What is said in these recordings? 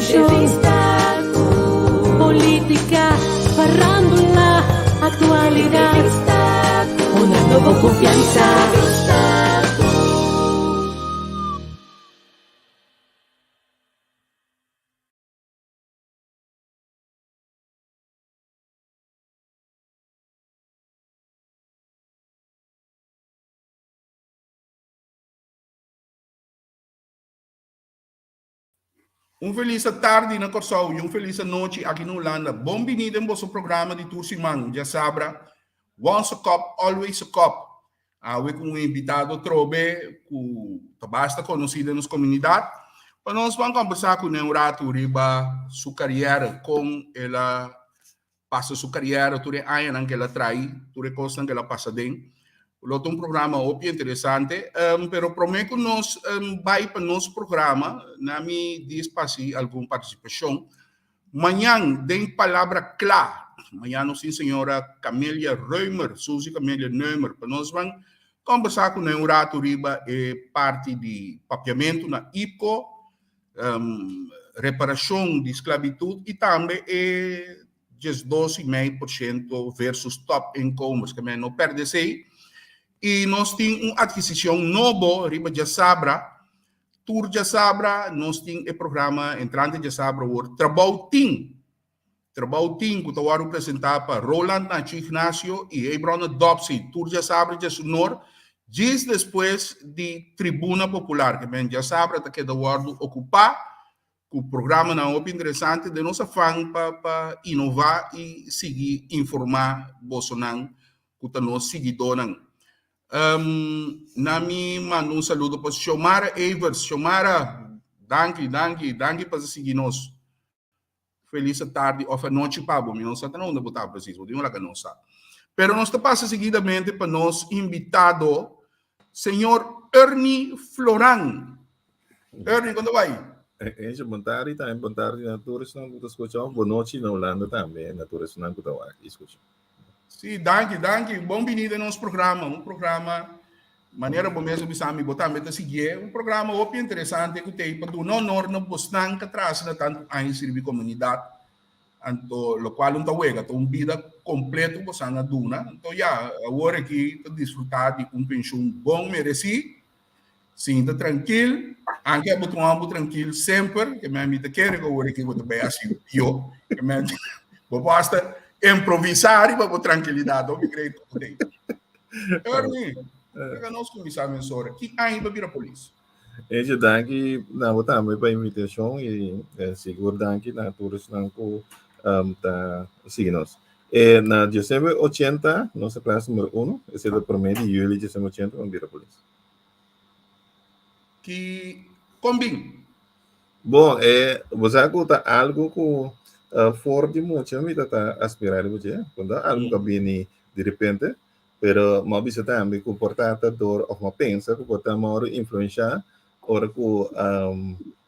Informashon, polítika, farándula, aktualidat, Honrando bo konfiansa. Un felis tardi na Kòrsou i un felis anochi aki na Hulanda. Bon bini den boso programa di tur siman, Djasabra, Once a Cop, Always a Cop. Awe ku un invitado trobe ku ta basta konosí den nos komunidat, pa nos ban kòmbersá kuné un ratu riba su kariera, kon el a pasa su kariera, tur e añanan ku el a trai, tur e kosnan ku el a pasa den. Lo ta un programa hopi interesante. Pero promé ku nos bai pa nos programa, na mi dis pa hasi algun partisipashon. Mañan den Palabra Kla, mañan nos tin señora Camelia Römer, Suzy Camelia Neumer, pa nos ban kòmbersá ku nan un ratu riba e parti di papiamentu na IPKO, reparashon di sklabitut i tambe e 12,5% versus top inkomens, ke men no pèrdè esei. I nos tin un atkisishon nobo riba djasabra. Tur djasabra nos tin e programa entrante djasabra awor Trabou Tin. Trabou Tin ku ta wòrdu presentá pa Roland Nacho Ignacio i Hebrona Dopsy tur djasabra djasunor djis despues di Tribuna Popular. Ke men djasabra ta keda wòrdu okupá ku programanan hopi interesante den nos afan pa pa inová i sigui informá bosonan ku ta nos siguidónan. Na mi manda un saludo pa Xiomara Evers. Xiomara, danki, danki, danki pa sigui nos. Felis tardi of anochi pa bo. Mi no sa ta na unda bo ta precies, bo tin un laga nos sa. Pero nos ta pasa seguidamente pa nos invitado, señor Ernie Floran. Ernie, kon ta bai? Enzo, bon tardi tambe, bon tardi na tur esnan ku ta skucha. Bon nochi na Hulanda tambe, na tur esnan ku ta wak i skucha. Sí, danki, danki. Bon bini den nos programa, un programa manera bo mes a bisa mi, bo tambe ta siguié, un programa hopi interesante ku t'ei pa duna honor na bosnan ku a trasa na tantu aña sirbi komunidat, anto lokual un ta wega, ta un bida kompleto bosan a duna. Anto ya, awor aki ta disfrutá di un penshun bon meresí. Sinta trankil, anke abo ta un homber trankil semper, ke men mi ta kere ku awor aki bo ta bai hasi pio, ke men bo por hasta improvisá riba bo trankilidat, hopi great ku den. Ernie, laga nos kuminsá mensora, ki aña bo a bira polis? Eje, danki na bo tambe pa invitashon i sigur danki na tur esnan ku ta sigui nos. E na diesnuebe ochenta nos a klas numero uno, esei ta promé di yüli diesnuebe ochenta mi a bira polis. Ki kon bin? Bon, e bo sa ku ta algu ku for di mucha mi ta ta aspirá riba dje, ku no ta algu ku a bini di repente, pero mi a bisa tambe ku por ta ta dor òf mi a pensa ku por ta mòru influenshá ora ku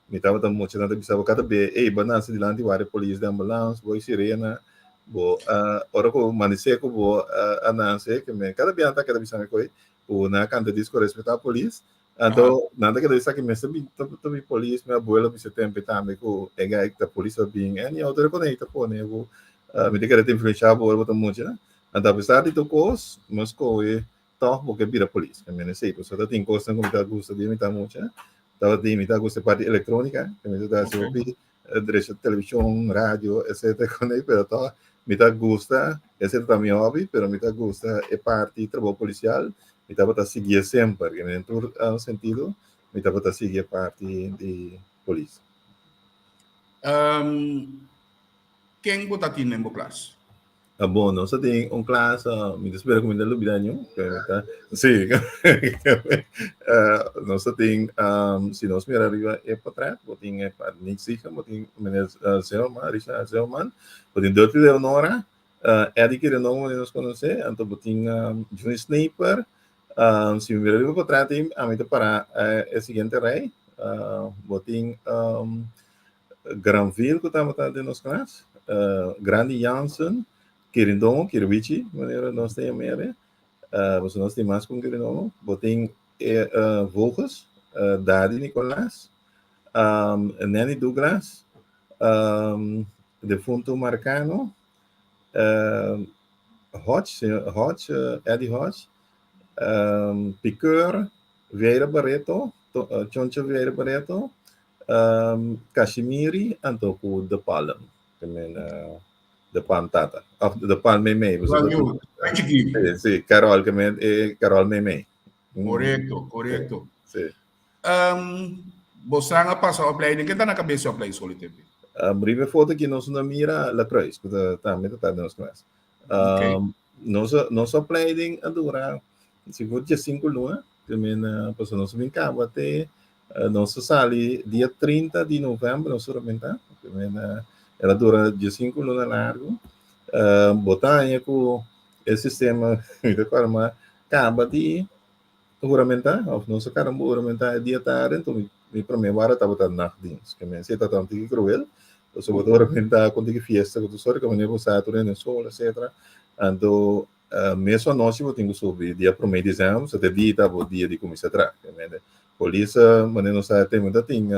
mi tabata mucha nan ta bisa bo kada be, ey bo a nase dilanti wari polis di ambulans, bo e sirena, bo a ora ku manisé ku bo a nase, ke men kada bia nan ta keda bisa mi koe ku nan a kanta disko respetá polis, anto nan ta keda bisa ki mester bin ta ta bin polis, mi abuelo bisa tempe tambe ku e gai ta polis a bin, en i otro kone ta pone ku mi ta kere ta influenshá bo ora bo ta mucha, anto apesar di tur kos mi a skohe tòg bo ke bira polis, ke mene esei, pasobra ta tin kosnan ku mi ta gusta di mi ta mucha, tabatin mi ta gusta e parti elektronika, ke mi ta hasi hopi Derecho televishon, radio, etcetera con ei, pero toch mi ta gusta, ese ta mi hobby, pero mi ta gusta e parti trabou policial, mi tabata siguié semper, que den tur sentido mi tabata sigui e parti di polis. Ken bo ta tin den bo klas? Ah, bon, nos a tin un klas, mi ta spera ku mi no lubida niun, pero mi ta, sí, nos a tin, si nos mira riba e portret, bo tin e Nick Zichem, bo tin meneer Zeelman, Richard Zeelman, bo tin Dutty Leonora, Eddie Kirenon, bo nos konosé, anto bo tin Juni Sneper, si mi mira riba e portret ei, ami ta para e siguiente rei, bo tin Granville ku tabata den nos klas, Grandi Jansen, Kirindongo, Kiriwichi, manera nos ta yama ere, pasobra nos tin mas ku un Kirindongo. Bo tin e Voges, Dadi Nicolas, Nanny Douglas, um, defunto Marcano, um, Hodge, señor Hodge, Eddie Hodge, um, Piqueur, Vieira Barreto, to, Choncho Vieira Barreto, um, Kashimiri, anto ku De Palm. Ke men uh, De Palm tata. Of De Palm Meimei. Sí, sí, Carol, ke men eh, Carol Meimei. Korekto, korekto. Sí. Um, bosan a pasa opleiding, ken ta na kabes di opleiding tempo? Um, riba e foto aki nos no mira La Kruis, ku ta tambe ta ta den nos klas. Okay. Um, nos, nos opleiding a dura sigur 15 luna, ke men, uh, pasobra nos bin kaba te uh, nos a sali dia 30 di november, nos huramenta, ke men, uh, el a dura 15 luna largu. Uh, bo ta haña ku e sistema, mi ta kòrda ma kaba di huramentá, òf nos a kaba huramentá e dia tarde, enton mi, mi promé wara tabata nachtdienst. Ke men si e tabata un tiki kruel, pasobra bo ta huramentá ku un tiki fiesta ku tur sort, ku manera bo sa tur hende sol, etcetera. Anto, mesun anochi bo tin ku subi dia promé di desèmber, so te dia ta bo dia di kuminsá traha. Ke men polis, manera nos sa e tempu ta tin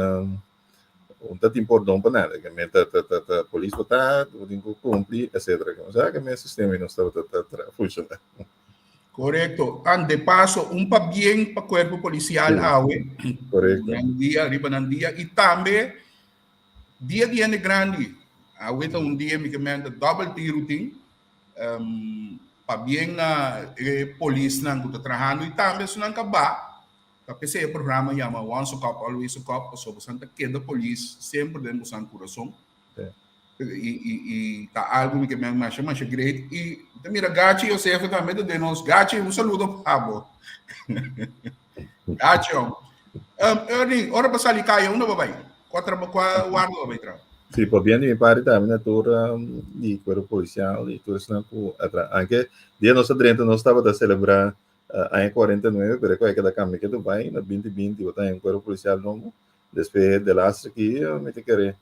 Un ta tin pordon pa nada. Ke men ta ta ta ta polis bo ta, bo tin ku kumpli, etcetera. Ke sa ke men sistema nos tabata ta tra funshoná. Korekto. An de paso un pabien pa kuerpo polisial Sí. awe. Korekto. Nan dia riba nan dia i tambe dia di hende grandi. Awe ta un dia mi ke men ta dòbel tiru tin. Um, pabien na e polisnan ku ta trahando i tambe esunnan ka ba. Ta p'esei e programa yama Once a Cop, Always a Cop, pasobra bosan ta keda polis semper den bosan kurason. I, i, i ta algu mi ke men masha, masha great. I ta mira Gachi Josefa tambe ta den nos. Gachi, un saludo pa bo. Gachi, om. Um, Ernie, ora bo sali kaya, unda bo bai? Kua traba, kua warda bo bai traha? Sí, pabia di mi parti tambe na tur um, di kuerpo polisial i tur esnan ku a traha. Anke dia nos a drenta nos tabata selebrá Aña 49, pero e ku a keda kambia ketu bai na 2020 bo ta haña un kuerpo polisial nobo. Despues delaster aki mi ta kere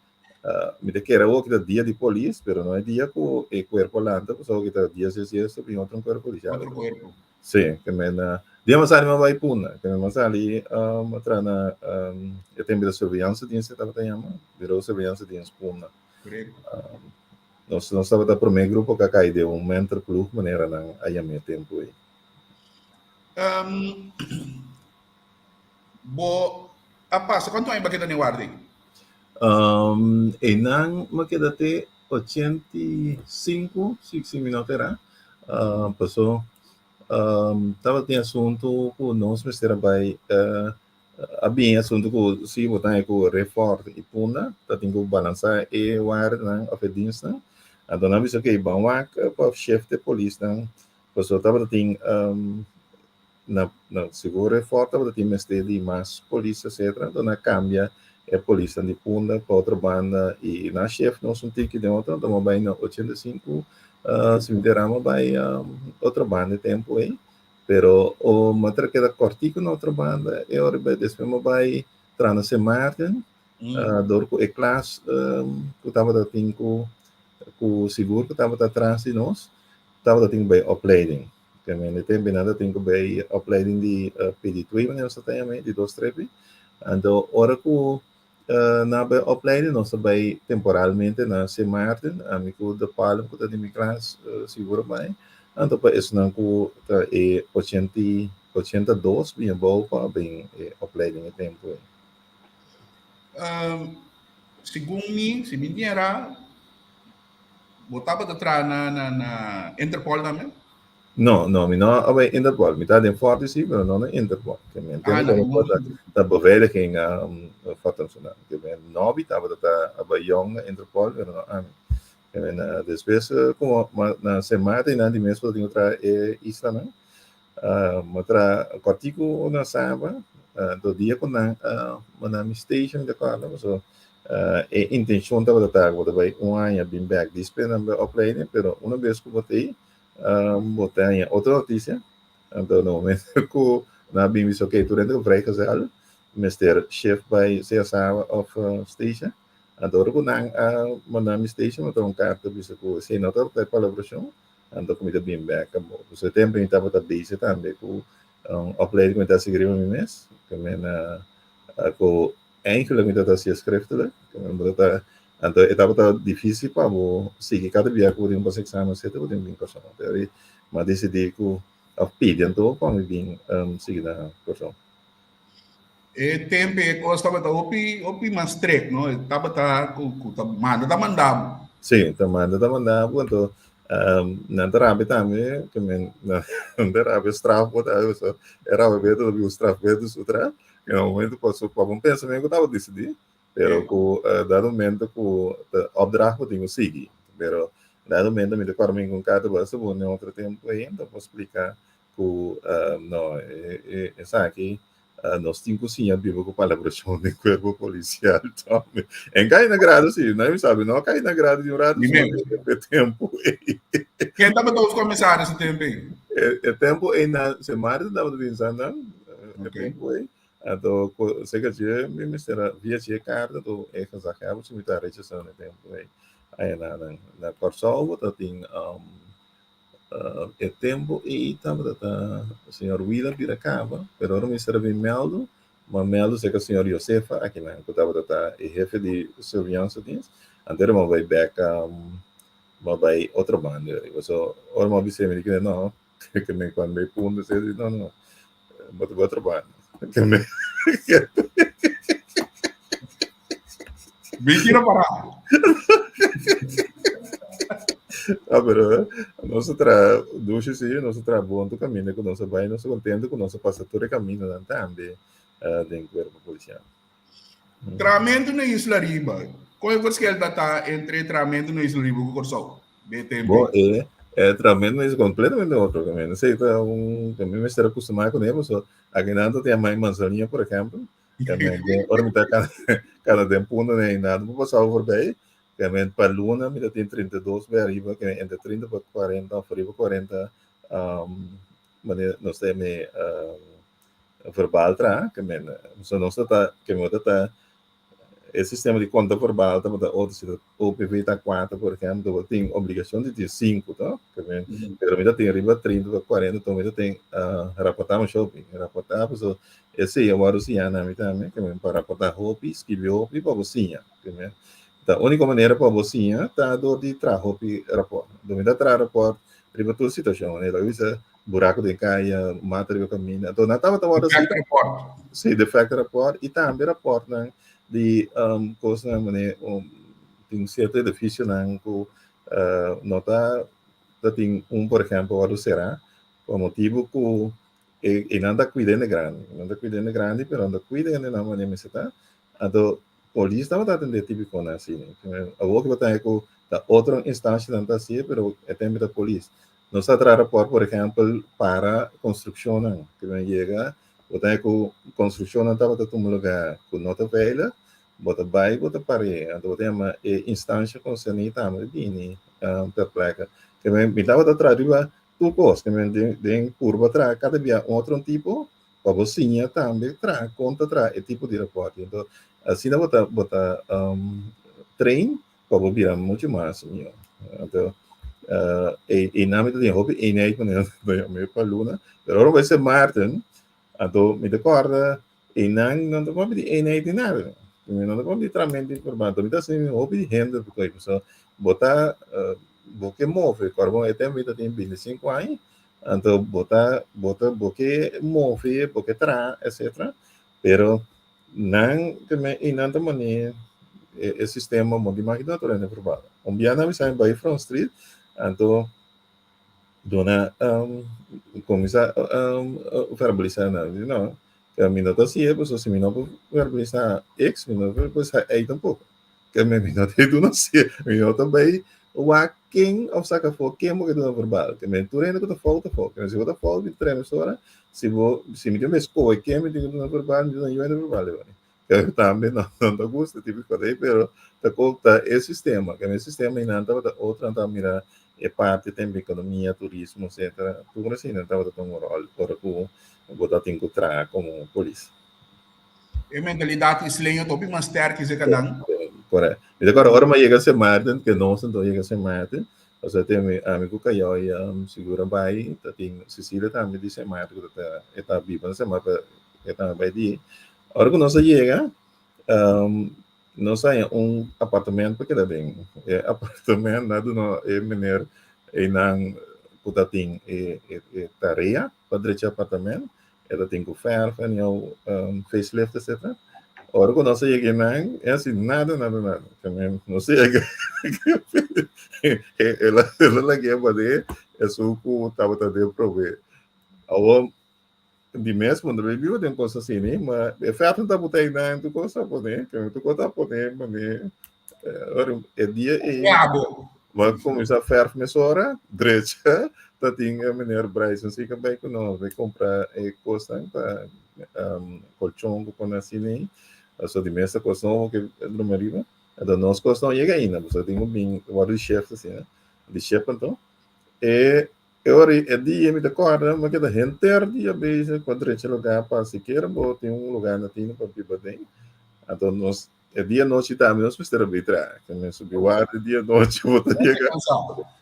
mi ta kere awor ki ta dia di polis, pero no e dia ku e kuerpo lanta pasobra awor ki ta dia 6 ta bin otro un kuerpo polisial. Otro kuerpo. Si, ke men dia mi a sali mi a bai Punda, ke men mi a sali mi a traha na e tempu di surveillance dienst e tabata yama, Bureau Surveillance Dienst Punda. Korekto. Nos nos tabata prome grupo ku a kai den un mentorploeg manera nan a yam'é e tempu ei. Um, bo a pasa kuantu aña bo a keda den warda ei? Um, einan mi a keda te 85, si, si mi no ta erá. Uh, paso um, tabatin asuntu ku nos mester a bai uh, a bin asuntu ku si bo ta haña ku Refort i Punda ta tin ku balansá e wardanan òf e dienstnan. Anto nan a bisa okey ban wak pa shift e polisnan pasobra tabata tin na na sigur Refort tabata tin mester di mas polis etcetera anto nan a kambia e polisnan di Punda pa otro banda i nan a shift nos un tiki den otro anto bo a bai na 85 si mi ta erá bo a bai otro banda e tempu ei. Pero o mi a tra keda kòrtiku na otro banda e ora bai despues mi a bai traha na Sint Maarten dor ku e klas ku tabata tin ku ku sigur ku tabata tras di nos tabata tin ku bai opleiding. Ke men e tempu nan ta tin ku bai opleiding di PD2 manera nos ta ta yama di dos strepi. Anto ora ku Na bai opleiding nos ta bai temporalmente na Sint Maarten, ami ku De Palm ku ta di mi klas sigur a bai, anto pa esnan ku ta e 82 bin abou pa bin e opleiding e tempu ei. Segun mi, si mi niera, bo tabata traha na Interpol tambe? No, no, mi no a bai Interpol. Mi ta den Forti sí, pero no na Interpol. Ke men Ah, tempo na ku no ta ta beveiliging um, Forte Amsterdam. Ke men nobi tabata ta a bai yong na Interpol, pero no ami. Ke men uh, despues uh, como ma, na Sint Maarten nan di mes por tin otra e islanan. Uh, ma tra kòrtiku na Saba, uh, do dia ku nan uh, manda mi station de kòrda, so uh, e intenshon tabata ta ku bo ta bai un aña bin bèk despues nan bai opleiding, pero una bes ku bo ta ei Bo ta haña otro notisia. Anto na momento ku nan a bin bisa ok tur hende ku vrijgezel mester shift bai sea Saba of Statia. Anto ora ku nan a manda mi Statia mi ta un karta bisa ku esei no tabata e palabrashon anto ku mi ta bin bek abo. Pasobra e tempu mi tabata bezig tambe ku un opleiding ku mi ta hasi riba mi mes ku mi na ku eigenlijk mi tabata hasié schriftelijk. Ku mi tabata. Anto e tabata difícil pa bo sigui kada bia ku bo tin ku pasa examen etcetera bo tin ku bin Kòrsou. Anto eri mi a disidí ku òf pidi anto pa mi bin sigui na Kòrsou. E tempu e kos tabata hopi hopi mas strek no, e tabata ku ku ta manda ta manda bo. Sí, ta manda ta manda bo anto nan ta rabia tambe ke men nan ta rabia straf bo tambe pasobra e rabia beter ta bin un straf beter su tras i na momento pasobra pa bo pensamentu ku tabata disidí Pero ku dado momento ku ta opdracht bo tin ku sigui. Pero dado momento mi ta kòrda mi ku Kato basta bo den otro tempu ainda por splika ku no esaki nos tin ku siña biba ku palabrashon den kuerpo polisial tambe. En kai na grado si, no mi sabi no kai na grado di un rato e tempu ei. Ken tabata os komisario e tempu ei? E tempu ei na Sint Maarten tabata bin Sandam e tempu ei. Anto ku seka dje mi mester a via dje karta anto e gezaghebber si mi ta rechasá na e tempu ei. Aya na na na Kòrsou bo ta tin e tempu ei tabata ta señor Wila bira kaba pero ora mester a bin mèldu ma mèldu seka señor Josefa akinan ku tabata ta e hefe di surveillance-dienst anto ora mi a bai bèk mi a bai otro banda pasobra ora mi a bis'é mi di kende no. Que me cuando me punto se no no bo ta otro banda que me Mentira para. Ah, pero nos a tra dushi sí, nos a tra bon tu camino ku nos a bai, nos a contento ku nos a pasa tur e caminonan tambe uh, den cuerpo policial. Tramentu na Isla Riba. Kon e verschil ta ta entre tramentu na Isla Riba ku Kòrsou? De Bo, e, e tramentu is completamente otro camino. Esei ta un que mi mester acostumá con e, so aki nan ta tin mai manzanilla, por ejemplo. Que men den ora mi ta kana kana den punto den nada por pasá voorbij. Que men pa luna mi ta tin 32 bij ariba, que entre 30 pa 40 of ariba 40 um, wanneer nos ta me um, verbal traha, ke men, so nos ta ta, ke men ta ta e sistema di konta verbal tabata otro, si ta OPV ta kuater, por ehempel, bo tin obligashon di tin sinku, to? Ke men, pero mi ta tin riba trinta pa kuarenta, to mi ta tin uh, raportá masha hopi, raportá, paso esei a wòrdu siñá na mi tambe, ke men pa raportá hopi, skibi hopi pa bo siña, ke men, ta úniko manera pa bo siña ta dor di traha hopi rapòrt. Dor mi ta traha rapòrt riba tur situashon, manera lo bisa buraco den kaya, mata riba kaminda. Anto nan tabata wòrdu así. Defect rapport. Sí, defect rapport i tambe rapportnan di um, kosnan manera um, tin sierto edifisionan ku uh, no ta ta tin un por ehempel wòrdu será pa motibu ku e, e nan ta kuida hende grandi. Nan ta kuida hende grandi, pero nan ta kuida hende nan manera mester ta. Anto Polis tabata atendé típikonan asina. Awor ku bo ta haña ku ta otro instansianan ta hasié, pero e tempu ta polis. Nos ta traha rapòrt, por ehèmpel, para konstrukshonnan. Ku men yega, bo ta haña ku konstrukshonnan tabata tuma lugá ku no ta veilig, bo ta bai, bo ta par'é. Anto bo ta yama e instansia konserní tambe bini ter pleka. Ke men mi tabata traha riba tur kos. Ke men den purba traha kada bia un otro tipo. Pa bo siña tambe traha kon ta traha e tipo di rapòrt. Enton asina bo ta bo ta train pa bo bira muchu mas mihó. Anto einan mi ta tin hopi eenheid manera ta yama e pa luna. Pero ora bo bai Sint Maarten anto mi ta kòrda einan nan ta papia di eenheid ni nada. Nan ta papia di tramento di verband. Mi ta hasi hopi hende pasobra bo ta bo ke move. Kòrda bo e tempu mi ta tin 25 aña. Anto bo ta bo ta bo ke move, bo ke traha, etcetera, pero nan te me i nan ta mane e e sistema mo di makina tur hende probado. Un bia nan bisa mi bai Front Street, anto duna um kuminsá um verbalisá nan, mi di no, mi no ta hasié pasobra si mi no por verbalisá X, mi no por verbalisá Y tampoko. Ke mi mi no ta duna si, mi no ta bai wak ken of saka afó ken bo ke duna verbal. Ke mi tur hende ku ta fout ta fout. Ke mi si bo ta fout mi ta trae mesora, si bo si mi tin ku skohe ken mi tin ku duna verbal, mi ta duna yu hende verbal e bai. Ke tambe no no ta gusta tipo di kos ei, pero ta ko ta e sistema. Ke mi e sistema einan tabata otro nan tabata mira e parti tempu ekonomia, turismo, etcetera. Tur asina tabata tuma un ròl ora ku bo ta tin ku traha komo polis. E mentalidat isleño ta hopi mas sterk ese kadan. Correct. Mi ta acorda ora mi a yega Sint Maarten, ke nos anto a yega Sint Maarten, osea tin mi ami ku Kayoy sigur a bai, ta tin Cecilia tambe di Sint Maarten ku ta e ta biba na Sint Maarten pero e tambe bai di. Ora ku nos a yega. Nos haña un apartamento pa keda den. E apartamento na duna e meneer einan ku ta tin e e tarea pa drecha apartamento. E ta tin ku verf en jou facelift etcetera. Ora ku nos a yega einan e hasi nada nada nada. Nos a yega el a lag'é paden esun ku tabata den promé. Awor Di mes bo no ta biba den kos asina, ma e fèt no ta botá einan, tur kos ta poné, tur kos ta poné manera ora e dia ei bo a kuminsá fèrf mesora, drecha ta tin e meneer Bryson si ke bai ku nos bai kumpra e kosnan pa kolchon ku pone asina ei, pasobra di mes ta kos nobo ke drumi ariba, anto nos kos no yega ainda, pasobra tin ku bin wòrdu di shift asina, di ship anto e. E ora ei, e dia mi ta kòrda, mi a keda henter dia bezig pa drecha lugá pa sikiera bo tin un lugá na tinu pa biba den. Anto nos, e dia nochi tambe nos mester a bai traha. Ke men subi warda e dia nochi bo ta yega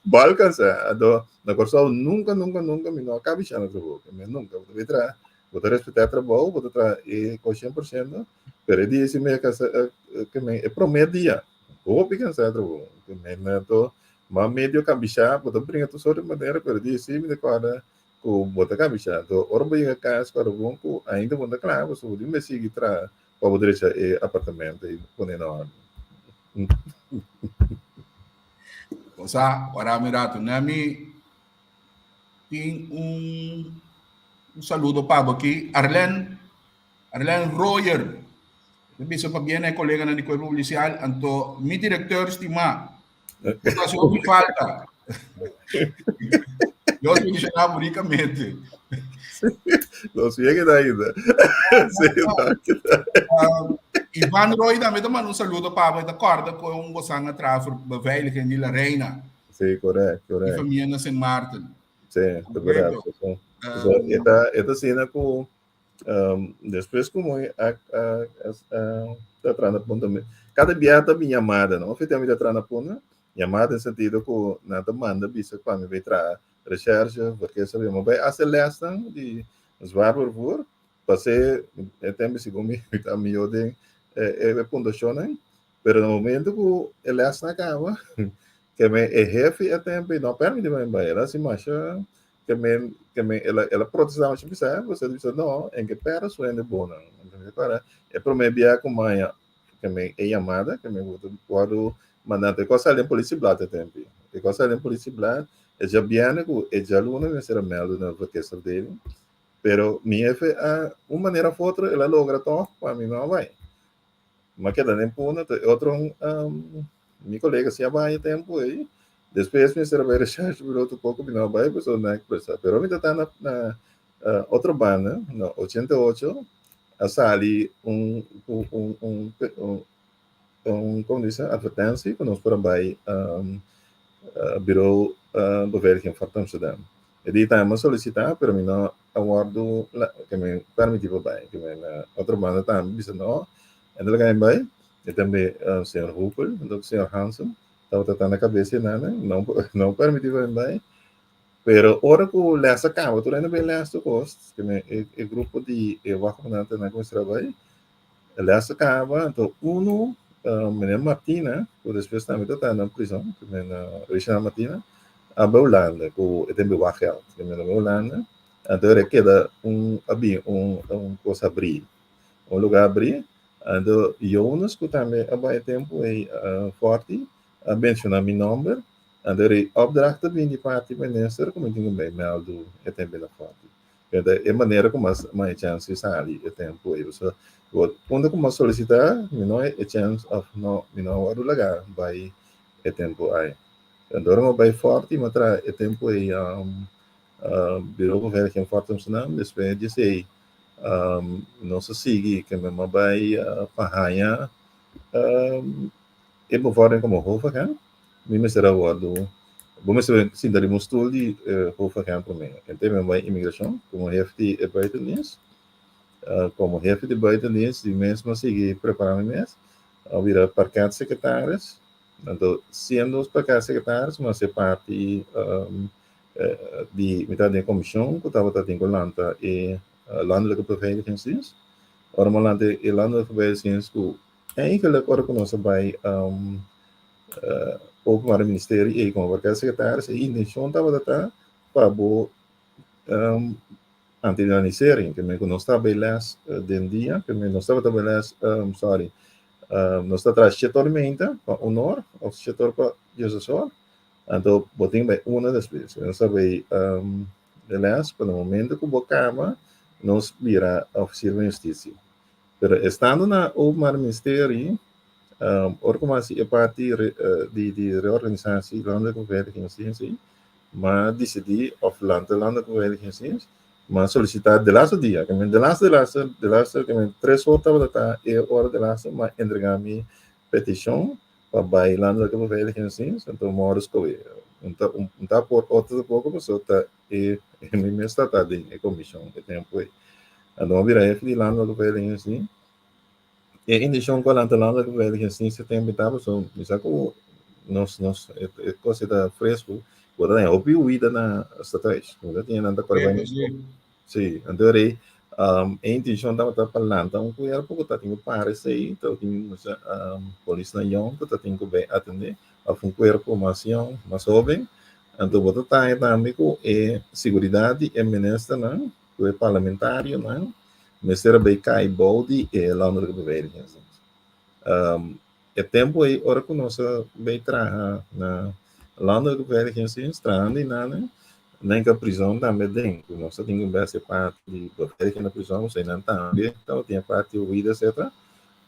bo alkansá. Anto na Kòrsou nunka, nunka, nunka mi no a kabishá na trabou. Ke men nunka. Bo ta bai traha, bo ta respetá e trabou, bo ta traha e kos 100%, pero e dia si mi a kasa, ke men e promé dia, hopi kansá e trabou. Ke men anto Ma medio kabishá, bo ta bringa tur sort di manera, pero di esei mi ta kòrda ku bo ta kabishá. Anto ora bo yega kas kòrda bon ku ainda bo no ta kla, pasobra bo tin mester sigui traha pa bo drecha e apartamento i pone na òrdu. Bo sa, wara mi ratu. Nami tin un un saludo pa bo aki. Arlen, Arlen Royer. Ta bisa pabia na e koleganan di Kuerpo Polisial, anto mi direkteur stimá, Bo ta hopi falta. Dios bendicioná bo ricamente. Nos bien keda ainda. Sí, dank. Ivan Roy tambe ta manda un saludo pa bo. E ta kòrda ku un bosan a traha voor beveiliging di La Reina. Sí, correct, correct. Di famia na Sint Maarten. Sí, ta berdad. So, e ta, e ta asina ku Um, despues ku mi a, a, a, a, ta traha na punta, kada bia ta bin yamada, no? Of mi ta traha na punta, yamada en sentido ku nan ta manda bisa pa mi bai traha recherche, verkeersafdeling. Mi bai hasi lesnan di zwaar vervoer, pasé e tempo segun mi mi ta mihó den e, e puntuashonnan, pero na momento ku e lesnan a kaba, ke me e hefe e tempo no a permití pa mi bai, el a hasi masha Ke men, ke men, el a, el a protestá masha pisá, pues el bisa, no, en ke pera su hende bonan. Entonces, para, e promé bia ku maya, ke men, e yamada, ke men wòrdu, wòrdu mandá, e kos sali den politieblad e tempi. E kos sali den politieblad, e djabièrnè ku e djaluna mester a mèldu na verkeersafdeling, pero mi hefe a, un manera of otro, el a logra tòg pa mi no a bai. M'a keda den Punda, te otro mi colega si a bai e tempo ei. Despues mi a bai recherche pero otro poco mi no a bai pasobra nan a expresa. Pero mi ta ta na na otro banda, na 88 a sali un un un un un un como dice advertentie cu nos por a bai bureau beveiliging Fort Amsterdam. E di tambe a solicita pero mi no a wordo ke mi permiti pa bai. Ke mi na otro banda tambe bisa no, e no laga mi bai. E tambe señor Hoepel hunto ku señor Hansen tabata ta na kabes di nan, no no permiti pa mi bai. Pero ora ku les a kaba tur hende bai les tur kos, ke mi e grupo di e wachtcomandantenan kuminsá bai. E les a kaba, anto unu, meneer Martina, ku despues tambe ta ta na prison, ku meneer Reginald Martina, a bai Hulanda ku e tempu wachtgeld. E meneer a bai Hulanda, anto e keda un, a bin un un kos habrí, un lugá habrí. Anto Jonas ku tambe a bai e tempu ei Forti, a menshoná mi nòmber, anto e opdracht a bin di parti minister ku mi tin ku bai mèldu e tempu na Forti. Pero e manera ku mas mas e chèns di sali e tempu ei. Pasobra bo punto ku mas solisitá, mi no e chèns òf no mi no a wòrdu lagá bai e tempu ai. Anto ora mi a bai Fòrti mi a traha e tempu ei Bureau Beveiliging Fòrti Amsterdam. Despues di esei nos a sigui ke mi a bai pa haña E bevordering komo hoofdagent, mi mester a wòrdu, bo mester sinta riba un stul di hoofdagent promé. En te mi a bai imigrashon komo hefe di e buitendienst. Komo hefe di buitendienst di mes mi a sigui prepará mi mes, a bira parketsecretaris. Anto siendo parketsecretaris mi a hasi parti di, mi tabata den e komishon ku tabata tin ku lanta e landelijke beveiligingsdienst. Ora mi a lanta e landelijke beveiligingsdienst ku. Eigenlijk ora ku nos a bai um, uh, openbare ministerie ei komo parkeersekretaris, e intenshon tabata ta pa bo um, antidanisering, ke men ku nos ta bai les den dia, ke men nos tabata bai les, um, sorry, um, nos ta traha shete or meinta pa un or, of shete or pa diesdos or, anto bo tin bai una despues. Nos ta bai um, les, pa na momento ku bo kaba, nos bira ofisier van justitie. Pero estando na Openbaar Ministerie, um, ora ku hasi e parti re, uh, di, di reorganisatie landelijke beveiligingsdienst, m'a disidí òf lanta Landelijke Beveiligingsdienst, m'a solisitá de laatste dia, ke men de laatste, de laatste, de laatste, ke men tres or tabata ta e ora de laatste, m'a entregá mi petishon pa bai Landelijke Beveiligingsdienst, anto mi wòrdu skohé. Un ta, un ta por otro tampoko, pasobra ta e, mi mes ta ta den e komishon e tempu ei. Anto m'a bira hefe di Landelijke Beveiligingsdienst. E indishon ku a lanta Landelijke Beveiligingsdienst e tempu ta pasobra mi sa ku nos nos e e kos ei ta fresku, bo ta haña hopi huida na stadhuis, bo ta tin nan ta kore bai na skol. Sí, anto rei e intenshon tabata pa lanta un kuerpo ku ta tin ku para esei, ta tin polisnan yòn ku ta tin ku bai atendé òf un kuerpo mas yòn, mas hóben. Anto bo ta taña tambe ku e siguridat di e ministernan ku e parlamentarionan mester a bay cay bou di e Landelijke Beveiligingsdienst. Um, e tempo ei ora cu nos a bay traha na Landelijke Beveiligingsdienst, trahando einan, nan ka prison tambe den, cu nos a tin cu bes e parti di beveiliging na prison, nos einan tambe tabatin e parti huida etcetera.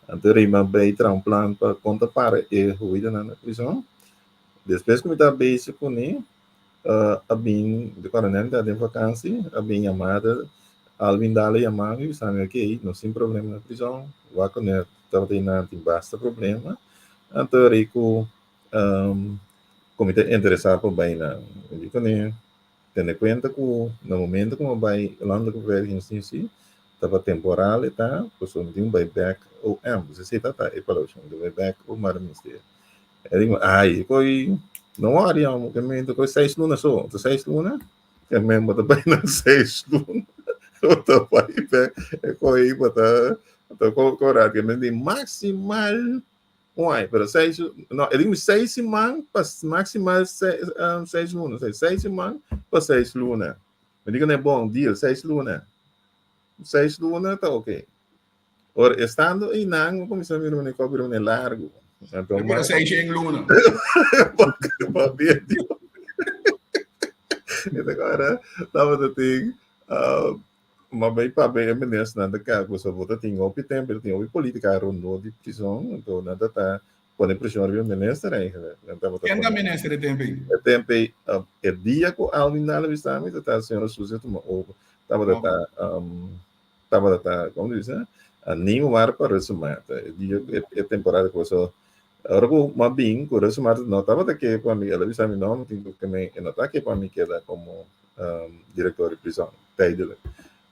Anto rima bay traha un plan pa con ta para e huidanan na prison. Despues cu mi ta bezig cune, a bin di coronel ta den vakansi a bin yamada Alvin Dale yama mi bisa mi ok nos tin problema na prison wak ku ne tabata einan tin basta problema anto ri ku ku mi ta interesa pa bai nan mi di kuné tene kuenta ku na momento ku mi a bai Landelijke Beveiligingsdienst si tabata temporal e ta pasobra mi tin ku bai bek OM esei tabata e palabrashon mi tin ku bai bek Openbaar Ministerie. E di, ai, koi, no worry, amo, ke men koi seis luna so. Ta seis luna? Ke men bo ta bai na seis luna. Bo ta bai pe, e koi bo ta, ta ko ko ke men di maximal un ai, pero seis, no, e di mi seis siman pa maximal seis, um, seis luna, seis, seis siman pa seis luna. Mi di ku ne bon, deal, seis luna. Seis luna ta okay. Ora, estando einan, mi kuminsá mira un kòp bira un largu. Anto, E bira seis en luna. Pabia di Agora, tabata tin, uh, ma bai papia e ministernan ta ka, pasobra bo ta tin hopi tempu, tin hopi politica rondó di prison, anto nan ta ta pone presion riba e minister eigenlijk. Nan tabata Ken ta pone minister e tempu ei? e tempu ei, uh, e dia ku Alvin Dale bisa mi, ta ta señora Suzy a tuma over. Tabata Oh. ta, um, tabata ta, como dice, animo war pa Russell Marta. E dia, e, e temporada ku so, ora ku ma bin ku Russell Marta no tabata ke pa mi, el a bisa mi no, mi tin ku ke me, e no ta ke pa mi keda komo um, direktor di prison, tijdelijk.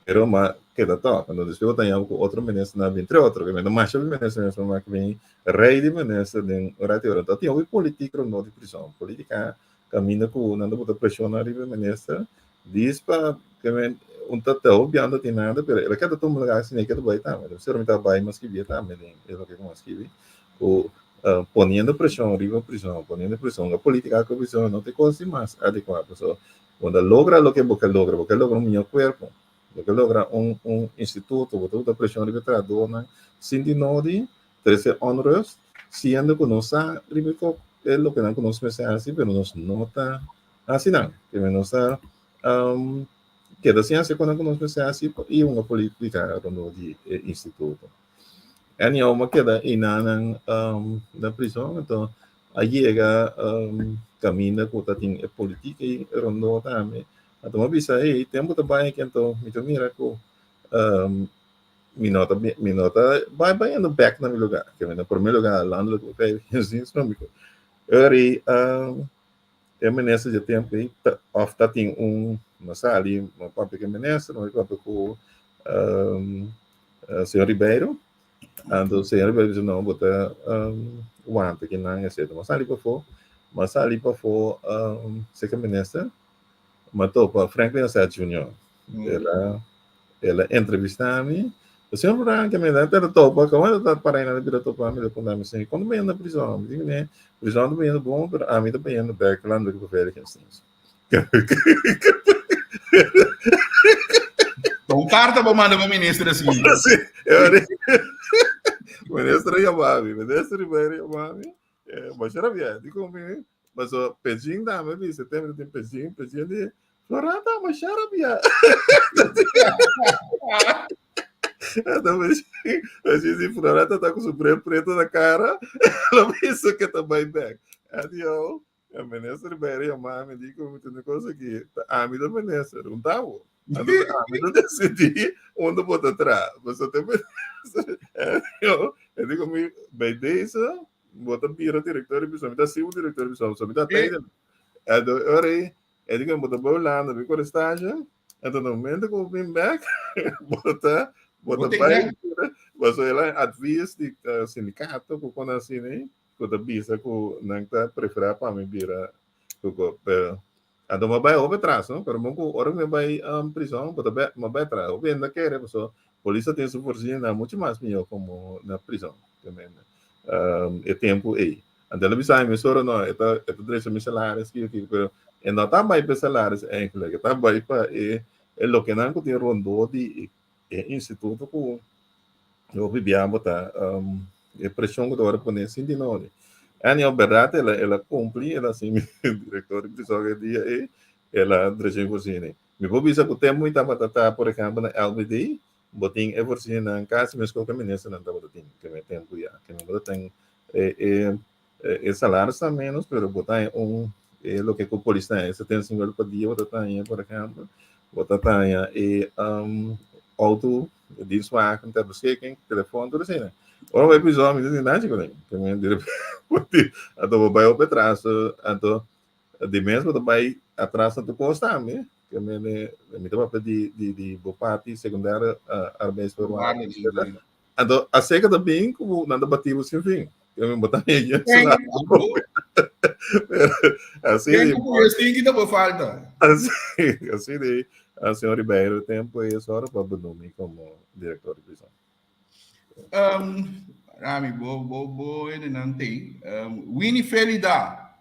Pero ma keda tòg. Anto despues bo ta haña ku otro ministernan bin, entre otro, ke mi no masha minister mes, ma ke bin rei di minister den un rati ora. Anto tin hopi politik rondó di prison, politika Caminda cu nan ta bota presion ariba e minister, dis pa ke men un ta ta hopi anda tin nada, pero el a keda tuma lugar asina, e keda bai tambe. Entonces mi ta bai mas skibi tambe den e loke ku mi a skibi, ku poniendo presion riba prison, poniendo presion, la politica ku prison no ta e kos di mas adekua, pasobra bo ta logra loke bo ke logra, bo ke logra un mihó kuerpo, bo ke logra un un instituto, bo ta bota presion riba e trahadornan sin di nodi, Trece onrust, siendo cu nos sa riba e e lokenan cu nos mester haci, pero nos no ta haci nan. Keme nos ta um, keda sin haci conan cu nos mester haci y hunga politica rondom di e instituto. Anyhow, m'a keda einanan um, na prison, anto a yega um, caminda cu ta tin e politica ei rondom tambe. Anto m'a bisa, hey, tempo ta bai aki, anto mi ta mira cu um, Mi no ta mi no ta bai bayendo bek na mi lugar. Ke na prome lugar landelijk beveiligingsdienst no mi ko. Ori um, e minister dje tempo ei ta, of ta tin un no sali no papia ku e minister, no papia ku um, señor Ribeiro. Anto señor Ribeiro bisa no bo ta um, wanta kinan etcetera. Ma sali pafó, ma sali pafó um, seka minister. Ma topa Franklin Asad Junior. El a, el a entrevistá mi. Señor Floran ke mi ta topa, komo ta para na bira topa mi ta puntra mi señor, kondo bo yendo prison? Mi di kuné, prison ta bayendo bon, pero ami ta bayendo bek Landelijke Beveiligingsdienst. Un karta bo manda pa minister así. Sí, e minister a yama mi, minister Ribeiro a yama mi. Eh, masha rabia, di kon mi, paso Pejin tambe bisa, tempo tin Pejin, Pejin di, Floranta, masha rabia. Anto Pejin, Pejin di, Floranta ta ku su bril preto na kara, lo bisa ke ta bai bek. Adio, e minister Ribeiro yama mi, di ku mi tende kos aki, ta ami ta minister, un tabo. Anto ta ami ta decidí unda bo ta traha. Paso te minister, adio, e di ku mi, bij deze, bo ta bira director di prison, mi ta sibu director di prison, so mi ta tijdelijk. Anto ora ei, e di ku bo ta bai Hulanda, bai kore stage, anto na momento ku bo bin bek, bo ta, bo ta bai, paso el a advies di sindikato ku kon asina ei, ku ta bisa ku nan ta preferá pa mi bira ku pero anto mi a bai hopi atras no pero bon ku ora mi a bai prison bo ta bai mi a bai atras hopi hende a kere pasobra polis ta tin su voorziening muchu mas mihó komo na prison e tempu ei anto el a bisa mi mesora no e ta e ta drecha mi salaris kiko kiko pero e no ta bai pa e salaris eigenlijk e ta bai pa e e lokenan ku tin rondó di e instituto ku hopi bia bo ta e preshon ku ta wòrdu pone sin di nodi. Anyhow, bèrdat el a el a kumpli, el a hasi mi direktor di prison e dia ei, el a drecha mi voorziening. Mi por bisa ku tempu mi tabata ta, por ehèmpel, na LBD, bo tin e voorzieningnan kasi meskos ku e ministernan tabata tin ke mi tempu ya. Ke mi bo ta ten e e e salaris ta ménos, pero bo ta haña un e loke ku polis ta haña, 75 euro pa dia bo ta haña, por ehèmpel. Bo ta haña e outo Dienstwagen ter beschikking, telefon, tur asina. Ora bo bai prizon, mi no tin nada ku nan. Te men di repente, anto bo bai hopi atras, anto di mes bo ta bai atras na tur kos tambe. Te men mi ta papia di di di bo parti secundaire arbeidsvoorwaarden. Anto a seka ta bin ku bo nan ta bati bo sin fin. Te men bo ta haya Así di. Tempu ku bo falta. Así, así di. A señor Ribeiro tempo e es ora pa benoemi como director di prison. Um, Rami, bo, bo, bo ene nan te. Um, Winnie Felida.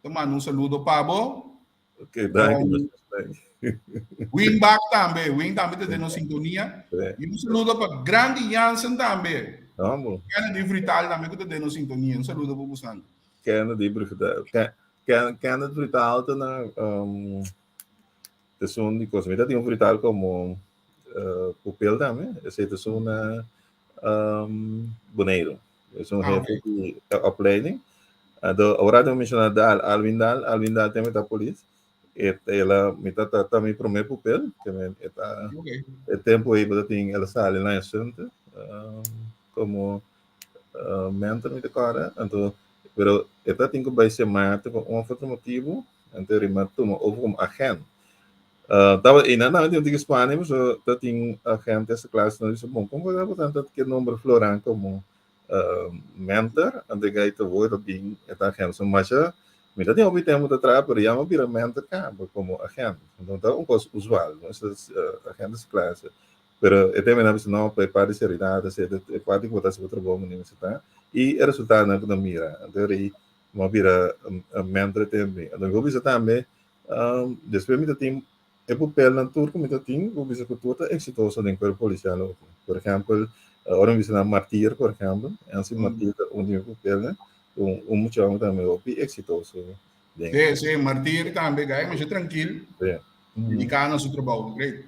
Te mando un saludo pa bo. Ok, dank um, Win Bak tambe, Win tambe te den sintonia. Y un saludo pa Grandi Jansen tambe. Vamos. Kennedy Vrital tambe que te den sintonia. Un saludo pa bosan. Kennedy Vrital. Kenneth Vrital te na um, Esun di kos. Mi ta tin un frital komo pupil tambe. Esei ta esun na Boneiru. Esun hefe di opleiding. Anto ora ta menshoná Daal, Alvin Daal, Alvin Daal tambe ta polis. E el a mi ta ta mi promé pupil. Ke men e ta e tempu ei bo ta tin el a sali na Asunte komo mentor mi ta kòrda. Anto pero e ta tin ku bai Semate pa un òf otro motibu. Anto Rima tuma over como agent. Uh, taba, e nan tambe tin un tiki Spanje, so ta tin agent esa clase, nan dice, bon, como ta tanto que nombre Floran como uh, mentor, anto gai ta voy ta bin eta agent. So masha, mi ta tin hopi tempo ta traha, pero ya mi bira mentor caba como agent. Anto ta un cos usual, no? Esa uh, agent esa clase. Pero e tema nan bisa, no, pa e parti seriedad, e parti cu bo ta haci bo trabou, mi ta. Y e resultado nan cu nan mira. Anto rei, Mi a bira mentor tempu. Anto mi por bisa tambe, despues mi ta tin e papelnan tur ku mi ta tin, mi por bisa ku tur ta eksitoso den kuerpo polisial oki. Por ehèmpel, ora mi bisa nan Martir, por ehèmpel, Ensi Martir ta un di mi papelnan, un un mucha hòmber tambe hopi eksitoso den. Sí, sí, Martir tambe, gai masha trankil, dediká na su trabou, great.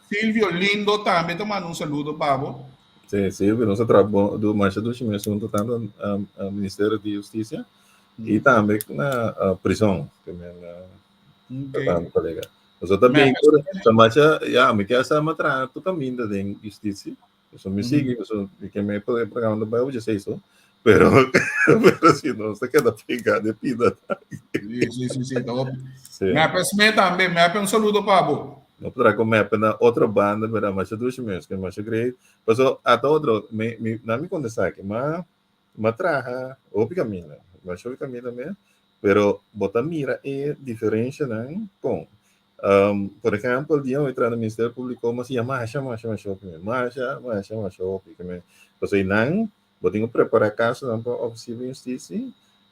Silvio Lindo tambe ta manda un saludo pa bo. Sí, Silvio, nos a traha bon, du, masha dushi mes hunto tanto um, um, Ministerio di Justicia y tambe na uh, prison, que men uh, okay. tambe colega. Nos ta bien, sa masha, ya, mi ke sa ma traha tu caminda den justicia. So mi sigui, so mi ke me programa no bai oye so. Pero, pero si no, se queda pegado de pida. Sí, sí, sí, sí. Top. Sí. Mepe Smith tambe, Mepe un saludo pa bo. No podrá con Mepe na otra banda, pero mas dushi mes, que mas great. Paso ata otro, mi, mi, na mi contestar que ma, ma traha, hopi camina, ma hopi camina me, pero bota mira e diferencia nan con. Um, por ehèmpel, dia mi traha na Ministerio Públiko, mi a siña masha, masha, masha hopi mes. Masha, masha, masha hopi. Ke men, pasobra einan bo tin ku prepará kasonan pa Ofisier di Hustisia,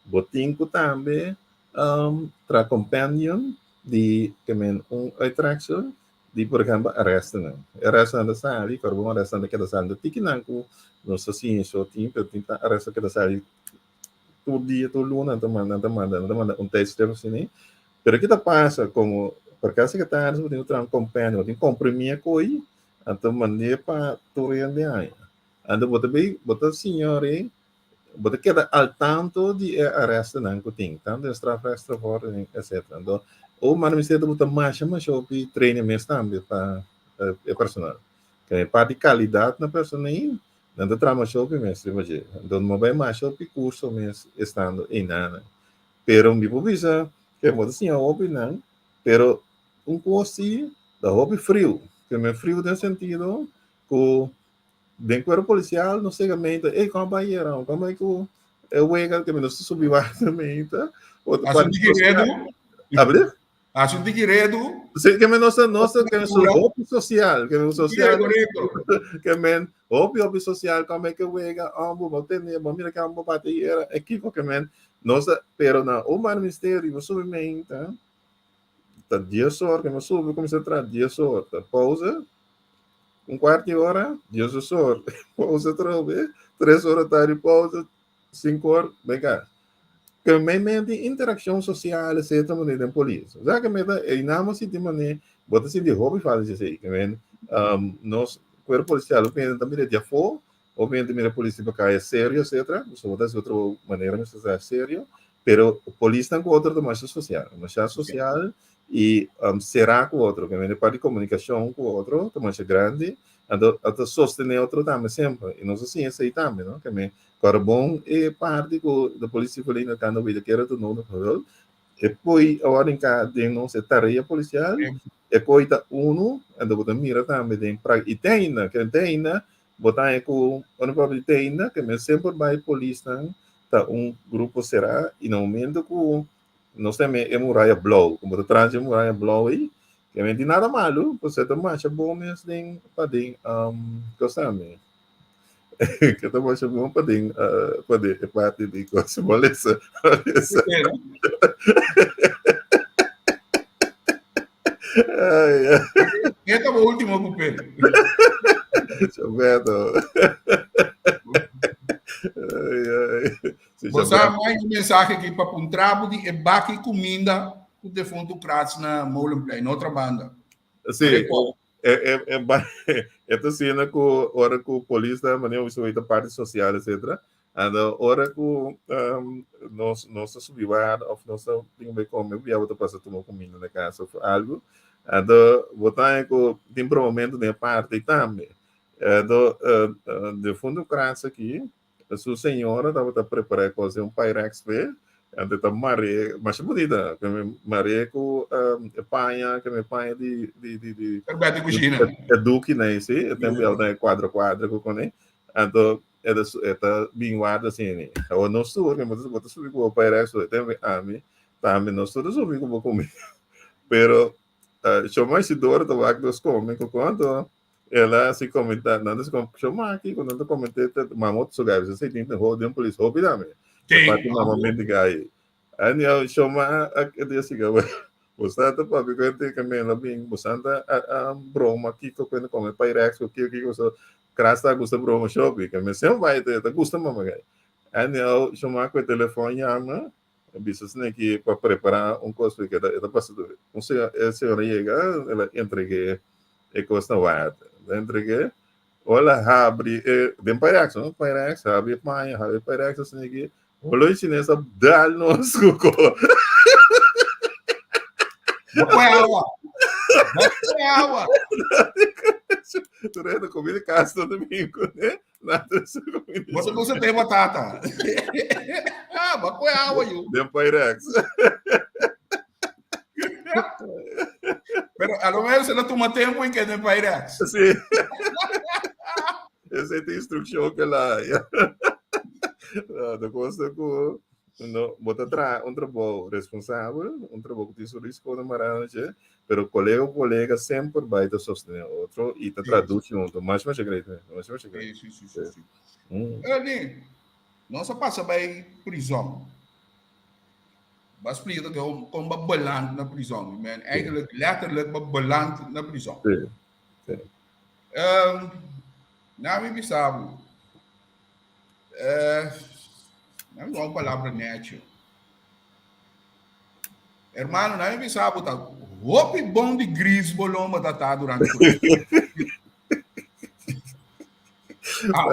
bo tin ku tambe um, traha compendium di ke men un uittreksel di, por ehèmpel, arèstonan. E arèstonan ta sali, kòrda bon arèstonan ta keda sali. No tiki nan ku nos ta siña so tin, pero tin ta arèsto keda sali tur dia, tur luna, nan ta manda, nan ta manda, nan ta manda un tijdschrift asina. Pero ki ta pasa, komo parke sekretaris bo tin ku traha un kompendio, bo tin ku komprimí e koi, anto mand'é pa tur hende haña. Anto bo ta bei, bo ta siña ora bo ta keda al tanto di e arestonan ku tin, tantu den strafrechtverordening, etcetera. Anto, Openbaar Ministerio ta buta masha masha hopi training mes tambe pa e personal. Ke parti kalidat na personal Nan ta traha masha hopi mes riba dje. Anto no bai masha hopi kurso mes estando einan. Pero mi por bisa ke bo ta siña hopi nan, pero un kos si ta hopi friu. Ke men friu den sentido ku den kuerpo polisial no sega meinta, ey kon a bai yera, kon a bai ku e wega ke mi no sa subi water meinta. Hasi un tiki redu. Abri? Hasi un tiki redu. Sí, ke men nos nos ke men hopi sosial, ke men sosial. Ke men hopi hopi sosial kon bai ke wega, ambo bo tene, bo mira ke ambo bate yera, e kiko ke men nos pero na Openbaar Ministerio bo subi meinta ta dies or ke mi subi kuminsá traha dies or, ta pausa un kuart di ora, diesdos or, pausa atrobe, tres ora tardi pausa, sinku or bai kas. Ke men tin interakshon sosial etcetera manera den polis. Osea ke men ta einan bo sinti manera bo ta sinti hopi falta di esei. Ke men nos kuerpo polisial hopi hende ta mira di afó, hopi hende ta mira polis riba kaya serio etcetera, pasobra bo ta hasi otro manera mester ta serio, pero polisnan ku otro ta masha sosial, masha sosial i será ku otro. Ke men e parti di komunikashon ku otro ta masha grandi, anto ta sostené otro tambe semper i nos a siña esei tambe no. Ke men Carbon e parti ku de politie verlenen kan de wederkerige de nodige hulp. E poi awor den ka den nos e tarea polisial e koi ta unu en bo ta mira tambe den pra i te ainda ke te ainda bo ta haña ku ora papia di te ainda ke men semper bai polisnan ta un grupo será i na momento ku nos ta e muraya blou ku bo ta trans e muraya blou ei ke men tin nada malu pasobra ta masha bon mes den paden kos tambe. Que ta masha bon pa den pa den e parti di kos molesa. Molesa. Ai, ai. Esta é o último cupê. Roberto. Ai, ai. Si Você mais um mensaje aqui para um trapo de e baki comida com defunto Kratz na Molenplein, outra banda. Sí. E, e, e, e ta asina ku ora ku polis ta manera bisa ta parti sosial etcetera. Ando ora ku um, nos nos ta subi warda of nos ta tin bai kome bia bo ta pasa tuma kuminda na kasa of algo. Ando bo ta ku tin bromamento den e parti tambe. Ando uh, uh, defunto Kratz aki Su señora tabata prepara e cos den un Pyrex p'e, anto e ta mar'é, masha bunita, ke mi mar'é ku e paña, ke mi paña di di di di Erbet di kushina. E dukinan ei si, e tempu el ta e kuadra kuadra ku kuné, anto e ta e ta bin warda asina. Awor nos tur, ke bo ta subi ku bo Pyrex, e tempu ami tambe nos tur ta subi ku bo kumida, pero Shomai Isidoro ta wak nos kome ku anto El a hasi comenta, nan ta com, sho maki, cu nan ta comenta, ta mama otro gai, bisa tin ho den polis hopi dame. Sí. Aparte mama mente gai. Ani au sho ma a a dia siga we. Bosa ta papi cuenta que me la bin, bosa ta a a broma kiko cuenta come Pyrex cu kiko kiko so kras ta gusta broma shopi, que me sem bai ta gusta mama gai. Ani au sho ma cu telefon yama, Bisa asina ki pa prepara un kos porque e ta pasa tur. Un señor, e señora yega, el a entregué e kos na water. El a entregué, ora el a habri e, den Pyrex, no? Pyrex, habri e paña, habri e Pyrex asina ki, olo e chines a dal nos ku ko. No pone awa. No pone awa. Tur hende comida cas no ta bin kuné. Você não tem batata. Ah, mas qual é a água, yo? Den Pyrex. Pero a lo menos se lo toma tempo en que den Pyrex. Sí. Esa es la instrucción que la hay. No, de cosa que... No, bo ta traha un trabou responsabel, un trabou ku tin su risikonan mará na dje, pero kolega ku kolega semper bai ta sostené otro i ta traha dushi huntu. Masha masha great, masha masha great. Sí, sí, sí, sí. Ernie, nos a pasa bai prizòn. Bo a splika kon bo a beland na prizòn. Men, eigenlijk letterlijk bo a beland na prizòn. Sí, sí. Na mi bisa bo, Eh, na mi un palabra necho. Hermano, na mi bisa bo ta hopi bon di gris bo lomba ta ta durante Ah,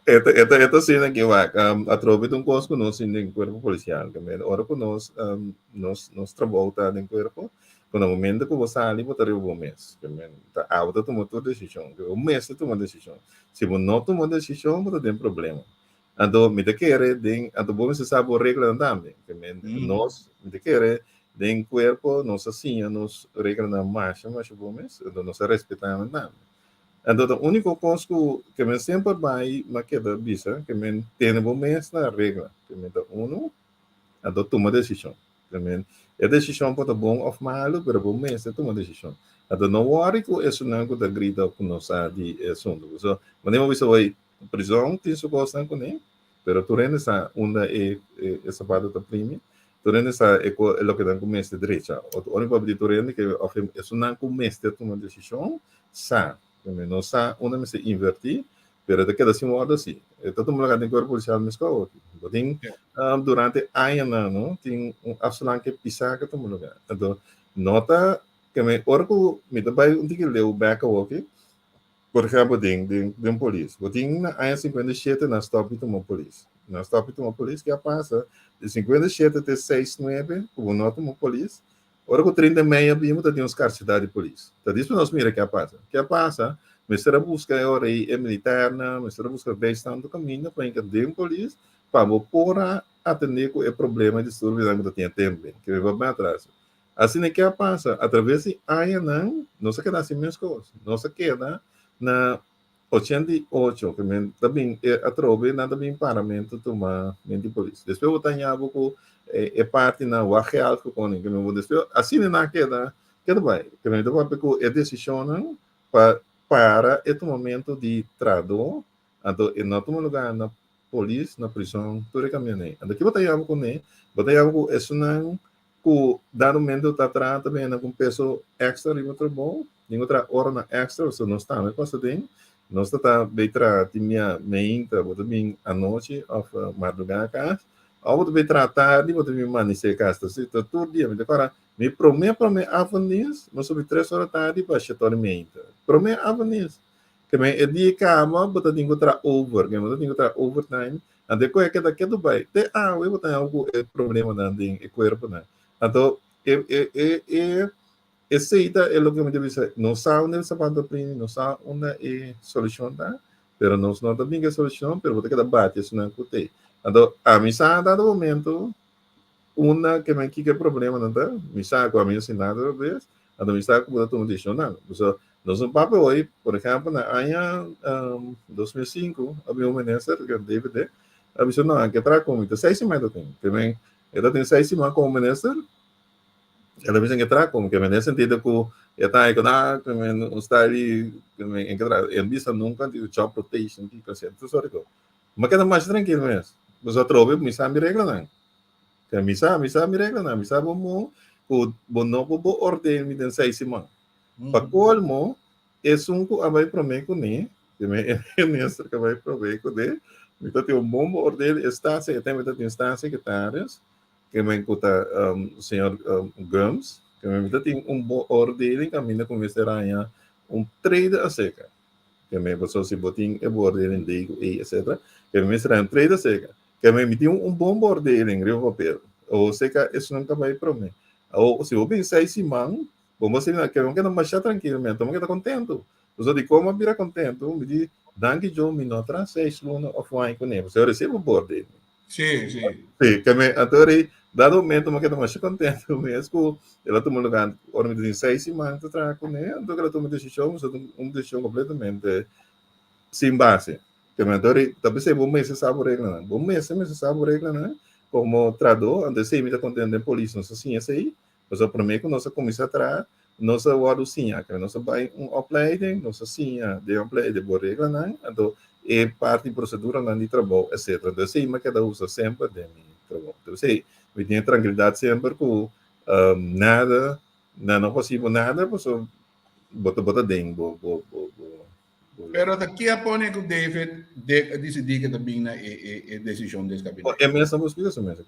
Eta, eta, eta sina que wak. Um, atrobe un kos ku nos in den cuerpo policial. Que men, ora ku nos, um, nos, nos trabou ta den cuerpo, ku na momento ku bo sali, bo ta riba bo mes. Que men, ta abo ta tuma tur desishon. Que bo mes ta tuma desishon. Si bo no tuma desishon, bo ta den problema. Anto mi ta kere den, anto bo mester sa bo reglanan tambe. Ke men, nos, mi ta kere den kuerpo nos a siña nos reglanan masha masha bon mes, anto nos a respetá nan tambe. Anto ta úniko kos ku ke men semper bai m'a keda bisa, ke men tene bo mes na regla. Ke men ta unu, anto tuma desishon. Amen. E desishon por ta bon òf malu, pero bo mester tuma desishon. Anto no wòri ku esunnan ku ta grita òf ku no sa di e asuntu. Pasobra manera bo bisa hoy, prizòn tin su kosnan kuné, pero tur hende sa unda e e sapato ta primi, tur hende sa e ko e loke nan ku mester drecha. Ora mi papia di tur hende ke òf esunnan ku mester tuma desishon sa. Pasobra no sa unda mester invertí, pero e ta keda sin wòrdu así. E ta tuma lugá den kuerpo polisial mes kou aki. Bo tin durante añanan no tin un afslanke pisá ke tuma lugá. Anto no ta ke mi ora ku mi ta bai un tiki leu bèk awoki, por ehèmpel den den den polis. Bo tin na aña 57 nan stòp di tuma polis. Nan stòp di tuma polis, ke a pasa? Di 57 te seis nuebe ku bo no a tuma polis, Ora ku 30 mei a bin bo ta tin un skarsidat di polis. Ta dispa nos mira ke a pasa. Ke a pasa, mester a buska e ora ei e militarnan, mester a buska bijstand tur kaminda pa hinka den polis pa bo por a atendé ku e problema di disturbionan ku ta tin e tempu ei, ke bo bai atras. Asina ke a pasa, atraves di añanan nos a keda hasi meskos. Nos a keda na 88 ke men ta bin e atrobe nan ta bin paramentu tuma men di polis. Despues bo ta haña bo ku e parti nan wak geld ku koning ke men bo despues asina nan keda keda bai. Ke men ta papia ku e desishonnan pa para e tumamentu di trahadó anto e no tuma luga na polis na prison tur e kamioné. Anto ke bo ta haña bo kuné? Bo ta haña bo ku esunnan ku dado momento ta traha ta bini ku un peso extra riba trabou, tin ku traha oranan extra, pasobra nos tambe pasa den, nos ta ta bay traha tin mia meinta, bo ta bin anochi òf mardugá kas, òf bo ta bay traha tardi bo ta bin manisé kas, ta si ta tur dia, mi ta kòrda mi promé promé avonddienst mi a subi tres ora tardi pa shete ora meinta, promé avonddienst, ke men e dia kaba bo ta tin ku traha over, ke bo ta tin ku traha overtime. Anto e koe keda ketu bai. Te awe bo ta haña ku e problemanan den e kuerponan. Anto e e e e esei ta e loke mi ta bisa, no sa unda e sapato ta primi, no sa unda e solushon ta, pero nos no ta bin ku e solushon, pero bo ta keda bati esunnan ku t'ei. Anto ami sa dado momento unda ke men kiko e problemanan ta, mi sa ku ami no sin nada robes, anto mi sa ku bo ta tuma desishonnan. Pasobra Nos un papia hoy, por ejemplo, na aña 2005, a bin un minister, David, a bisa, no, anke tra con mi, ta seis siman ta tin. Ke men, e ta tin seis siman como minister, e ta bisa anke tra con, ke men den sentido ku e ta ku na, ke men un style, ke men anke tra, e bisa nunca di job rotation, ki cosa, tur sort di cos. Ma keda masha tranquilo mes. Nos atrobe, mi sa mi reglanan. Ke mi sa, mi sa mi reglanan, mi sa bo mo, ku bo no por bo orden mi den seis siman. Pa colmo, esun cu a bay prome cune, di mi e minister cu a bay prome cune, mi ta tin un bon beoordeel e statie, e tempo mi ta tin staatssecretaris, ke men cu ta señor Gumbs, ke men mi ta tin un beoordeling caminda cu mester haña un trede acerca. Ke men pasobra si bo tin e beoordeling D cu E etcetera, ke men mester haña un trede acerca. Ke men mi tin un bon beoordeling riba papel, o seca esun cu a bay prome. Awor si bo bin seis siman, Bo bo sibi ke mi keda masha trankil mi anto mi keda kontentu. Pasobra di kon mi a bira kontentu, mi di danki Djo mi no traha seis luna òf un aña kuné, pasobra yo resibi bor di mi. Sí, sí. Sí, ke mi anto ori dado momento mi keda masha kontentu mes ku el a tuma lugar ora mi tin seis siman ta traha kuné, anto el a tuma desishon, pasobra un desishon kompletamente sin base. Ke mi anto ori ta p'esei bo mester sa bo reglanan, bo mester mester sa bo reglanan. Komo trahadó, anto esei mi ta kontentu den polis nos a siña esei, pasobra promé ku nos a kuminsá traha, nos a wòrdu siña, kende nos a bai un opleiding, nos a siña den opleiding bo reglanan, anto e parti proseduranan di trabou, etcetera. Anto esei mi a keda usa semper den mi trabou. Anto esei mi tin e trankilidat semper ku nada, nan no hasi bo nada, pasobra bo ta bo ta den bo bo bo bo. Pero ta ki a pone ku David de a disidí ke ta bin na e e e desishon des gabinete? E mes a busca su mes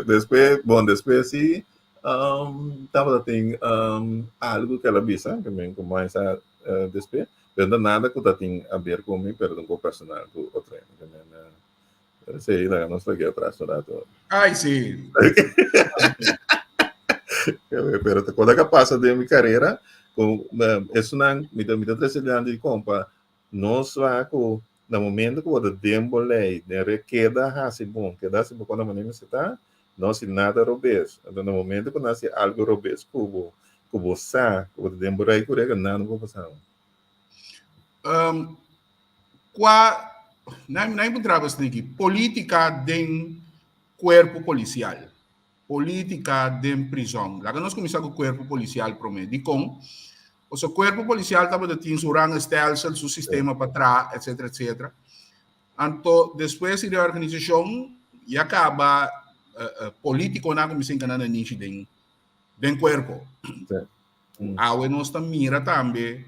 Despues, bon, despues si um, tabata tin um, algo ke el a bisa, ke men ku mais a uh, despues, pero no nada ku ta tin a ber ku mi, pero un ko personal ku otro hende. Ke men, uh, pero sí, laga nos lag'é atras un rato. Ay, sí. Pero te cosa que pasa den mi carrera, con esunan, mi ta, mi ta trece dilanti di compa, nos va cu na momento cu bo ta den bo ley, den re keda haci bon, keda haci bo con na manera mester ta, no haci nada robes. Entonces na momento cu nan haci algo robes cu bo, cu bo sa cu bo ta den bo rey cu regla, nada no por pasa. Kua, nan nan encontraba esaki aki, politica den cuerpo policial, politica den prison. Laga nos cuminsa cu cuerpo policial prome. Dicon? Pasobra cuerpo policial tabata tin su rangstelsel, su sistema pa traha, etcetera, etcetera. Anto despues di reorganisacion ya caba politiconan a cuminsa encana nan nishi den den cuerpo. Awe nos ta mira tambe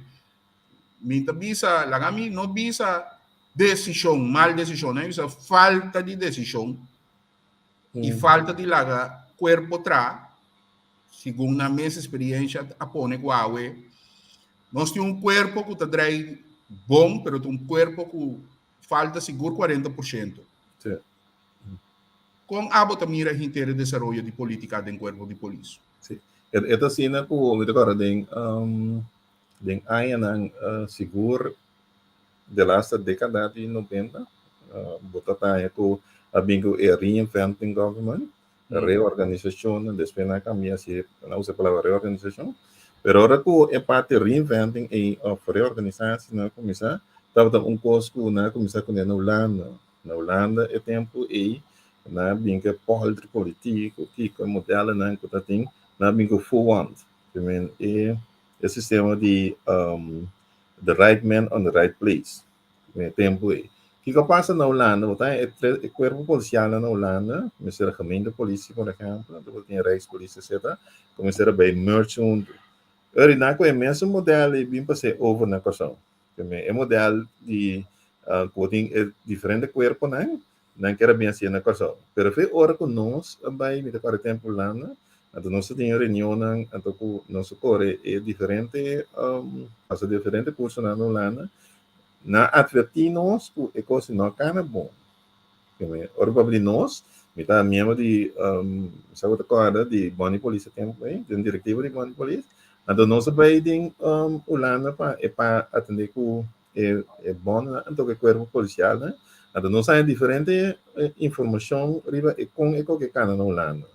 Mi ta bisa, laga mi no bisa desishon, mal desishon, mi bisa falta di desishon i falta di laga kuerpo tra, segun nan mes experiencia a pone ku awe nos tin un kuerpo ku ta drai bon, pero ta un kuerpo ku falta sigur 40%. Kon abo ta mira henter e desaroyo di politika den kuerpo di polis? Sí. E ta asina ku mi ta kòrda den Den añanan sigur de laatste década di noventa bo ta taña ku a bin ku e reinventing government, reorganisashon, despues nan a kambia si nan a usa e palabra reorganisashon, pero ora ku e parti reinventing ei òf reorganisasi nan a kuminsá tabata un kos ku nan a kuminsá kuné na Hulanda. Na Hulanda e tempu ei nan a bin ku e polderpolitiek ku kiko e modelonan ku ta tin, nan a bin ku Fuwant. E E sistema di the right man on the right place den e tempu ei. Kiko a pasa na Hulanda? Bo ta e tres e kuerpo polisialnan na Hulanda, mester a gemeentepolitie por ehempel, anto bo tin rijkspolitie etcetera, ku mester a bai merge huntu. Ora nan ku e mesun model ei bin pas'é over na Kòrsou. E model di ku bo tin e diferente kuerponan Nan kier a bin hacié na Kòrsou. Pero fe ora ku nos a bai, mi ta kòrda tempu Hulanda, anto nos a tin reunionnan, anto ku nos a kore e diferente, pasa diferente kursonan na Hulanda, nan a atvertí nos ku e kos no a kana bon. Ora papia di nos, mi ta miembro di, sa ku ta kòrda, di Bòni Polis e tempu ei, den direktiva di Bòni Polis, anto nos a bai den Hulanda pa e pa atendé ku e e bònnan anto ku e kuerpo polisialnan. Anto nos haña diferente informashon riba e kon e koke kana na Hulanda.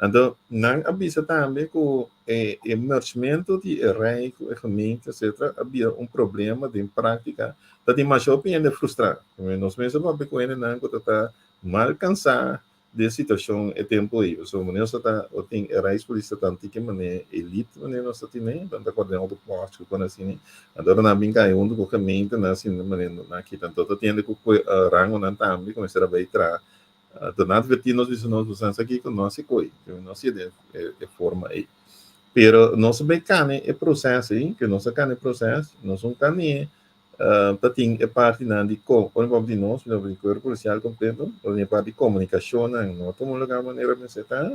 Anto nan a bisa tambe ku e e mergementu di e rei ku e gemeente etcetera a bira un problema den práktika. Ta tin masha hopi hende frustrá. Nos mes a papia ku hendenan ku ta ta mal kansá Den situacion e tempo ei, pasobra manera nos ta ta o tin e Rijkspolitie ta tan tiki manera elite manera nos ta tine, nan ta kòrda den otro pòst ku kon asina, anto ora nan bin kai huntu ku gemeente nan sinti manera nan a kita, anto ta tende ku rangonan tambe ku mester a bai traha, anto nan adverti nos bisa nos boso sa kiko no hasi koi, no hasi den e forma ei. Pero nos a bai kane e proces ei, ke nos a kane e proces, nos un kane Ta tin e partinan di ko, ora mi papia di nos, mi ta papia di kuerpo polisial kompleto, ta tin e parti di komunikashonnan no a tuma lugá manera mester ta,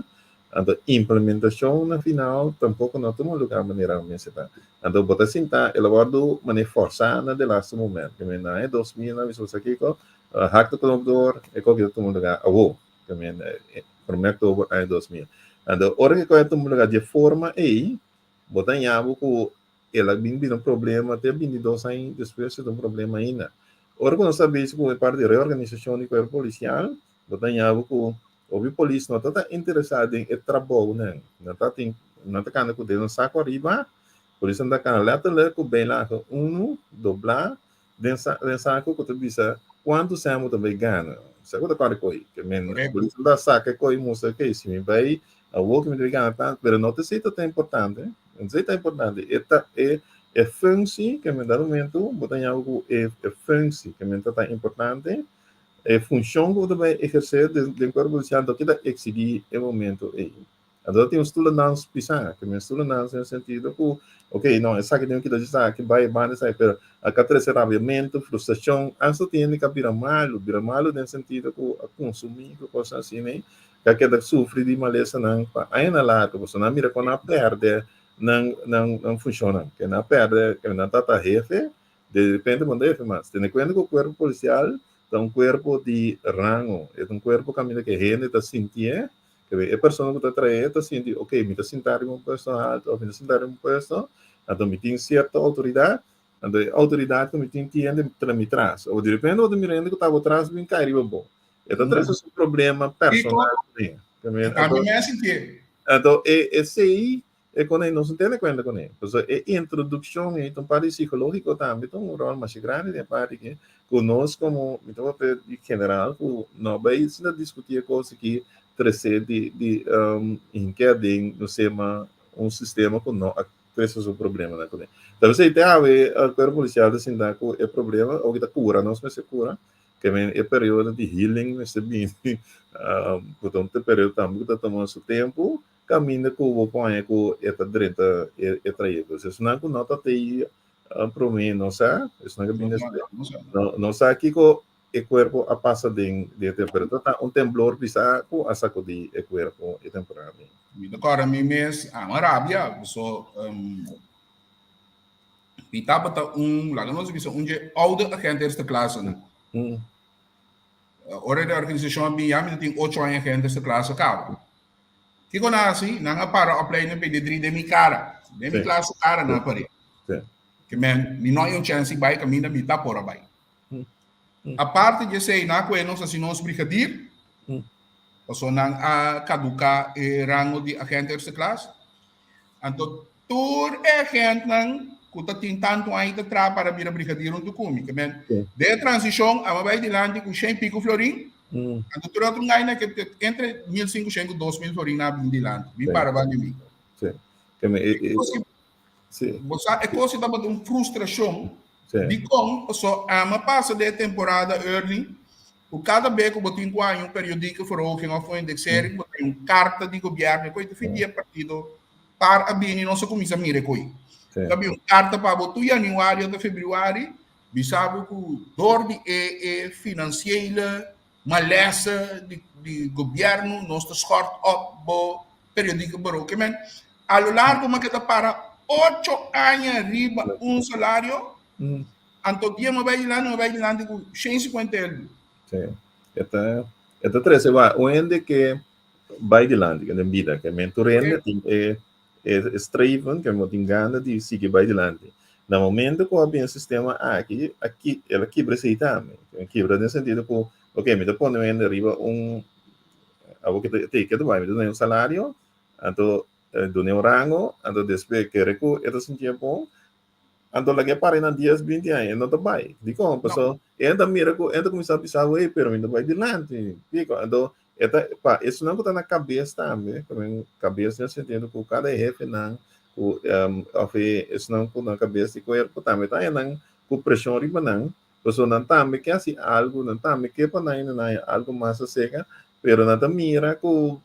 anto implementashon na final tampoko no a tuma lugá manera mester ta. Anto bo ta sinta el a wòrdu manera fòrsá na de laste momento, ke men na aña 2000 nan bisa bo sa kiko, hak de knop door, e koki ta tuma lugá awo, ke men promé oktober aña 2000. Anto ora ke koki a tuma lugá di e forma ei, bo ta haña bo ku El a bin bira un problema te 22 aña despues e ta un problema ainda. Ora ku nos ta bezig ku e parti di reorganisashon di kuerpo polisial, bo ta haña bo ku hopi polis no ta tan interesá den e trabounan. Nan ta tin, nan ta kanda ku dedo saku ariba, polisnan ta kana letterlijk ku bijlage unu doblá den den saku ku ta bisa kuantu sèn bo ta bai gana. Sa ku ta kòrda koi. Ke men polis ta saka koi mustra ke si mi bai awor ke mi ta gana tantu, pero no ta esei ta tan importante. No ta esei tan importante. E ta e e functie ke men da momento bo ta ña ku e e functie ke men ta tan importante, e funshon ku bo ta bai ehersé den den kuerpo polisial ta kita eksigí e momento ei. Anto tin un stoelenans pisá, ke men stoelenans den sentido ku, ok, no, esaki tin kita esaki, bai banda esaki, pero a ka trese rabiamentu, frustrashon, asta tin hende ka bira malu, bira malu den sentido ku a konsumí ku kosnan asina ei, ka keda sufri di malesanan pa añanan largu, pasobra nan mira kon nan a pèrdè nan nan nan funshonnan, ke nan a pèrdè, ke nan tabata hefe, de repente bo no ta hefe mas. Tene kuenta ku kuerpo polisial ta un kuerpo di rango, e ta un kuerpo kaminda ku e hende ta sintié. Kebe e persona ku ta trae ta sinti, ok, mi ta sintá riba un puesto haltu òf mi ta sintá riba un puesto, anto mi tin sierto outoridat, anto e outoridat ku mi tin tin hende tra mi tras. Òf direpente bo ta mira hende ku ta bo tras bin kai riba bo. E ta trese su problema personal kuné. Kebe anto, anto e esei E con ei nos no tene cuenta con ei. Pasobra e introduccion ei ta un parti psicologico tambe, ta un rol masha grandi den e parti aki, cu nos como, mi ta papia di general, cu no bay sinta discuti e cos aki trece di di hinca den nos sema un sistema cu no a trece su problemanan cune. Ta pesey te awe Cuerpo Policial ta sinta cu e problema, oki ta cura, nos mester cura, ke men e periodo di healing mester bini, cu ta un periodo tambe cu ta tuma su tempo, Kaminda ku bo por haña ku e ta drenta e trayekto. Esnan ku no ta tei promé no sa, esnan ku bini despues no sa kiko e kuerpo a pasa den e temporada. Ta un temblor pisá ku a sakudí e kuerpo e temporada ei. Mi ta kòrda mi mes amo rabia paso mi tabata un, laga nos bisa un dje oude agente eerste klasenan. Ora e organisashon a bin ya mi ta tin ocho aña agente eerste klase kaba. Kiko nan hasi? Nan a para opleiding PD3 den mi kara. Den mi klas su kara nan a par'é. Ke men, mi no hay un chèns di bai kaminda mi ta por a bai. Aparte di esei, nan a kohe nos hasi nos brigadier, pasobra nan a kaduká e rango di agente eerste klas. Anto tur e agentnan ku ta tin tantu aña ta traha para bira brigadier huntu ku mi. Ke men, den e transishon amo a bai dilanti ku shen piku florin, anto tur e otro ngaina ke entre 1500 ku 2000 florin nan a bin dilanti, bin para banda di mi. Bo sa e kos tabata un frustrashon. Dikon? Pasobra amo a pasa den e temporada, Ernie, ku kada be ku bo tin ku haña un periodieke verhoging òf un indexering, bo ta haña un karta di gobièrnu, koe ta fin di e partido par a bini nos a kuminsá mira e koe. Ta bin un karta pa bo tur yanüari òf febrüari, bisa bo ku dor di e e finansiële malesa di di gobièrnu nos ta skòrt òp bo periodieke verhoging. A lo largo mi a keda para ocho aña riba un salario. Anto dia mi a bai dilanti, mi a bai dilanti ku 150 eldu. Sí. E ta, e ta trese wa un hende ke bai dilanti ke den bida, ke men tur hende tin e e streven, ke tin gana di sigui bai dilanti. Na momento ku a bin e sistema aki, a ki el a kibra esei tambe. El a kibra den sentido ku, ok, mi ta pone un hende riba un, abo ke ta teke ta bai, mi ta duna un salario, anto duna un rango, anto despues kere ku e ta sintié bon, Anto laga e para nan dies, binti aña, e no ta bai. Dikon? Paso e ta mira ku e ta kuminsá bisa, wey, pero mi ta bai dilanti. Dikon? Anto e ta pa esunnan ku ta na kabes tambe, ku men kabes den sentido ku kada hefenan ku òf e esunnan ku na kabes di kuerpo tambe ta haña nan ku preshon riba nan, paso nan tambe ke hasi algu, nan tambe ke pa nan haña algu mas aserka, pero nan ta mira ku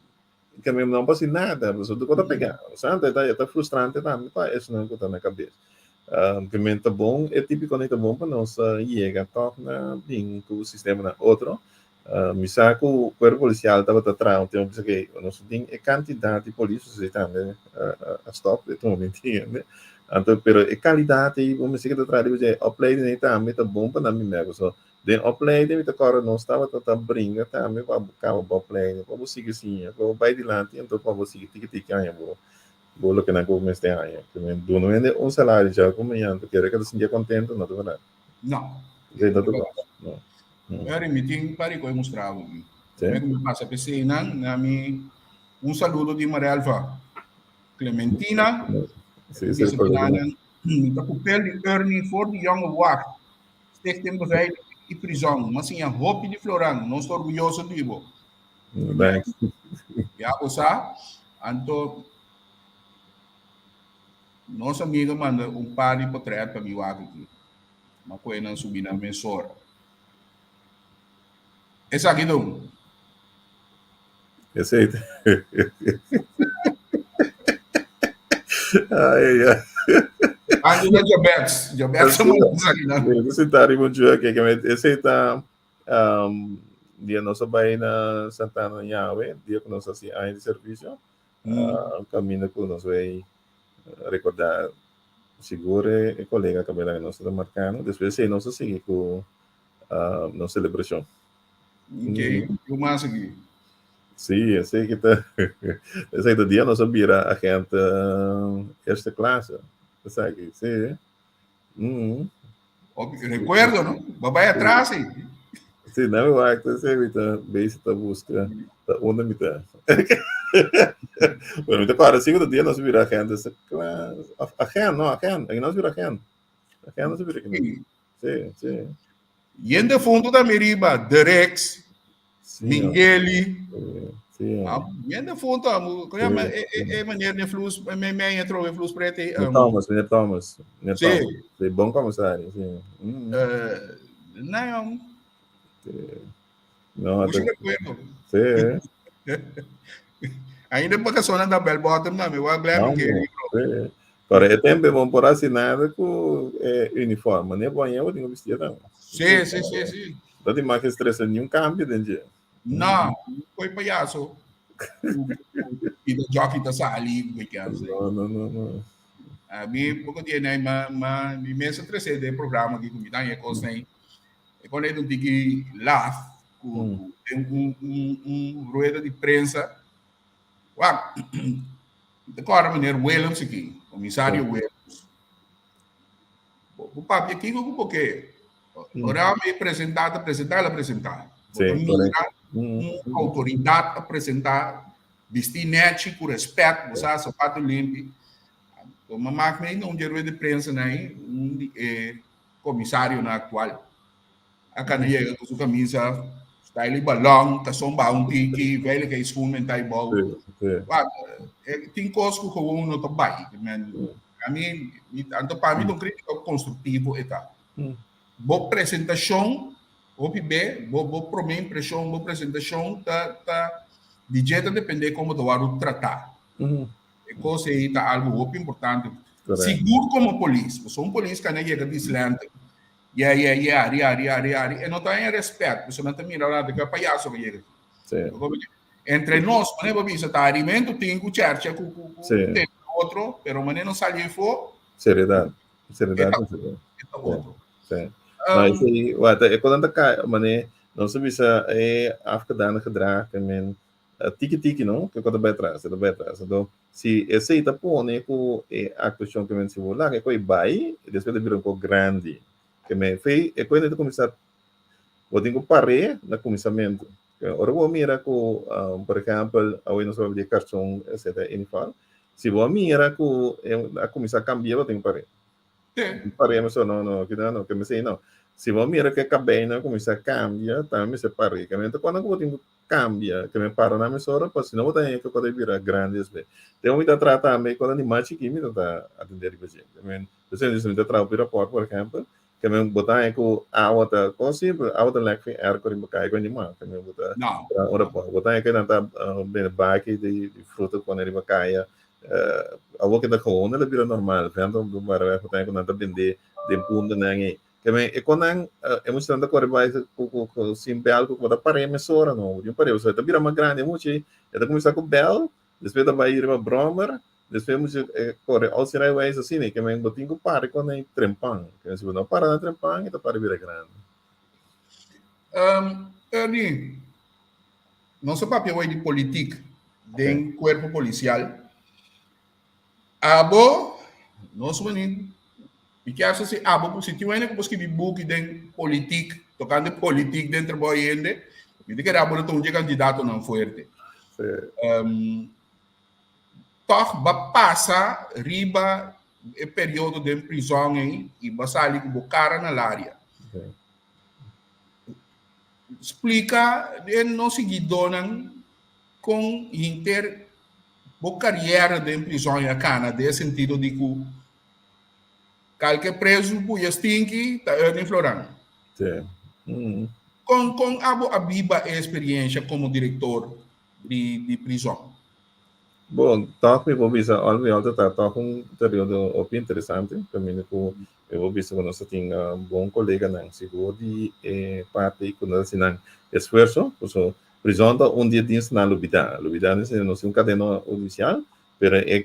Ke mi no por hasi nada, pasobra tur ku ta pegá. Osea, e ta e ta frustrante tambe pa esnan ku ta na kabes. Ke men ta bon, e típiko ta bon pa nos yega tòg na bin ku sistemanan otro. Mi sa ku kuerpo polisial tabata traha un tempu bisa ke nos no tin e kantidat di polis, pasobra esei tambe a stòp e tuma binti hende. Anto, pero e kalidat ei bo mester ke ta traha riba dje, opleiding ei tambe ta bon pa nan bin bèk. Pasobra Den opleiding mi ta kòrda nos tabata ta bringa tambe pa bo kaba bo opleiding, pa bo sigui siña, pa bo bai dilanti anto pa bo sigui tiki tiki haña bo bo lokenan ku bo mester haña. Te men duna hende un salario dja ku mañana ta kere ke ta sintié kontento, no ta bèrdat? No. Esei no ta bèrdat, no. Pero mi tin pari ku e mustra bo. Sí. Promé ku mi pasa p'eseinan, na mi un saludo di Marelva Clementina. Sí, sí, Bisa mi ta pupel di Ernie for di Jonge Wacht. Stichting Beveiliging. i prizòn. M'a siña hopi di Floran. Nos ta orguyoso di bo. Thanks. Ya bo sa. Anto nos amigo a manda un par di potret pa mi wak aki. M'a kohe nan subi nan mesora. Esaki don. Esei. Ai, ai. Antes da Jabez. Jabez sa manda esaki nan. Mi ta sinta riba un jua ke ke esei ta um, dia nos a bai na Santana Yahweh, dia ku nos hasi aña di servisio, kaminda ku nos bai rekordá sigur e kolega kaminda nos ta markando. Despues esei nos a sigui ku nos selebrashon. Ok, mm. mas aki. Sí, esei ki ta esei ta dia nos a bira agente eerste klasse. Esaki, sí. Mm. Recuerdo, no? Ba bai atrás, sí. Sí, nou mi wak, esei mi ta bezig ta buska ta unda mi ta. Bueno, mi ta kòrda sí ku ta dia nos a bira agente eerste klas. Of agent, no, agent. Aki nos a bira agent. Agent nos a bira aki. Sí, sí. Yen defunto tambe riba De Rex, Mingeli. Sí. Ah, yen defunto, amo, como llama? E, e, e meneer de Flus, me me entrou em Flus Prete. Um, Thomas, meneer Thomas. Meneer sí. Thomas. Sí, bon commissario, sí. Uh, nee, Sí. No, Mucho recuerdo. Sí. Ainda pa kasona da bell bottom na mi wa Glenn Mingeli. Sí. Pero e tempo bon por hasi nada ku e uniforme. Ne bon eu tinha vestia dan. Sí, sí, sí, sí. No tin mas estresa ni un cambio den dje. No, koi payaso. I ta jockey ta sali, koi ke hace. No, no, no, no. A mi poko tiene ma ma mi mesa trece den programa ki ku mi dan e kos nei. E kon un tiki laf ku mm. un, un, un rueda di prensa. Wak, te kòrda meneer Willems aki, komisario Willems. Bo papia kiko ku bo ke. Ora mi presentá ta presentá, el a presentá. Bo ta mira un outoridat a presentá, bistí nèchi, ku rèspèt, bo sa, sapato limpi. Bo mamak mi na un dje rueda di prensa nai, un di e komisarionan aktual. A kana yega ku su kamisa style balon, kason baha un tiki, veiligheidsschoenen ta bou. Wak, tin kos ku gewoon no ta bai. Men, ami, anto pa mi ta un kritika konstruktivo e ta. Bo presentashon, hopi be, bo bo promé impreshon, bo presentashon ta ta di dje ta dependé kon bo ta wòrdu tratá. E kos ei ta algu hopi importante. Sigur komo polis, pasobra un polis kana yega dislente. Yeah, yeah, yeah, ari, ari, ari, ari. E no ta en respet, pasobra nan ta mira later ku e payaso ku yega aki. Sí. Entre nos, mane bo bisa, ta arimento tin ku chercha ku ku ku Sí. te otro, pero mane no sali afó. Seriedad. Seriedad. E ta, Sí. e ta otro. Sí. Maar um, wat, e kon ta kai, mane, nos bisa e afgedane gedrag, men tiki tiki, no? Ke kon ta bai atras, ta bai atras. Anto, Si esei ta pone ku e aktuashon ke men si bo laga e koi bai, despues ta bira un kos grandi. Ke men fei e koi ta kuminsá, bo tin ku par'é na kuminsamentu. Ora bo mira ku, por ehèmpel, awe nos papia di e karson esei uniform, si bo a mira ku a kuminsá kambia bo tin ku par'é. Par'é mesora, no, no, kina no, ke mesei no. Si bo mira ku e kabeinan a kuminsá kambia, tambe mester par'é. Ke men ta kuando ku bo tin ku cambia, ke men para na mesora, pa si no bo ta haya ke kos ta bira grandi despues. Ten mi ta traha tambe ku animal chikí mi ta ta atendé riba dje. Ke men, por mi ta traha hopi raport, por ehempel, ke men bo ta haya ku awa ta, kos simpel, awa ta lek fin airco riba kai ku animal, ke men bo ta traha un raport. Bo ta haya ke nan ta bende baki di fruta pone riba kaya, awor ke ta gewoon el a bira normal, venta un bara bo ta haya ku nan ta bende den puntonan ei. Ke men e konan e muchanan ta kore bai ku ku ku sin bèl ku ta par'é mesora no. Di un par'é pasobra e ta bira mas grandi e mucha ei e ta kuminsá ku bèl despues e ta bai riba bròmer despues e mucha e kore al sin rijbewijs asina ke men bo tin ku para kon ei trempan ke men si bo no para na trempan e ta para bira grandi. Ernie, nos a papia awor di politik den kuerpo polisial. Abo, nos wini, mi kier sa si abo por si tin wende ku por skibi buki den politik, tokante politik den trabou hende, mi ta kere abo lo ta un dje kandidatonan fuerte. Um, tòg ba pasa riba e periodo den prizòn ei i ba sali ku bo kara na laria. Splika e nos siguidónan kon hinter bo kariera den prizòn a kana den e sentido di ku kalke prezu buya stinki ta Ernie Floran. Sí. Kon kon abo a biba e esperiensha komo direktor di di prizòn? Bon, tòg mi por bisa al mi al ta ta tòg un periodo hopi interesante kaminda ku Mi por bisa ku nos ta tin bon koleganan sigur di e parti ku nos ta hasi nan esfuerso. Pasobra prizòn ta un di e dienstnan lubidá. Lubidá den sentido nos tin un kadena hudisial, pero e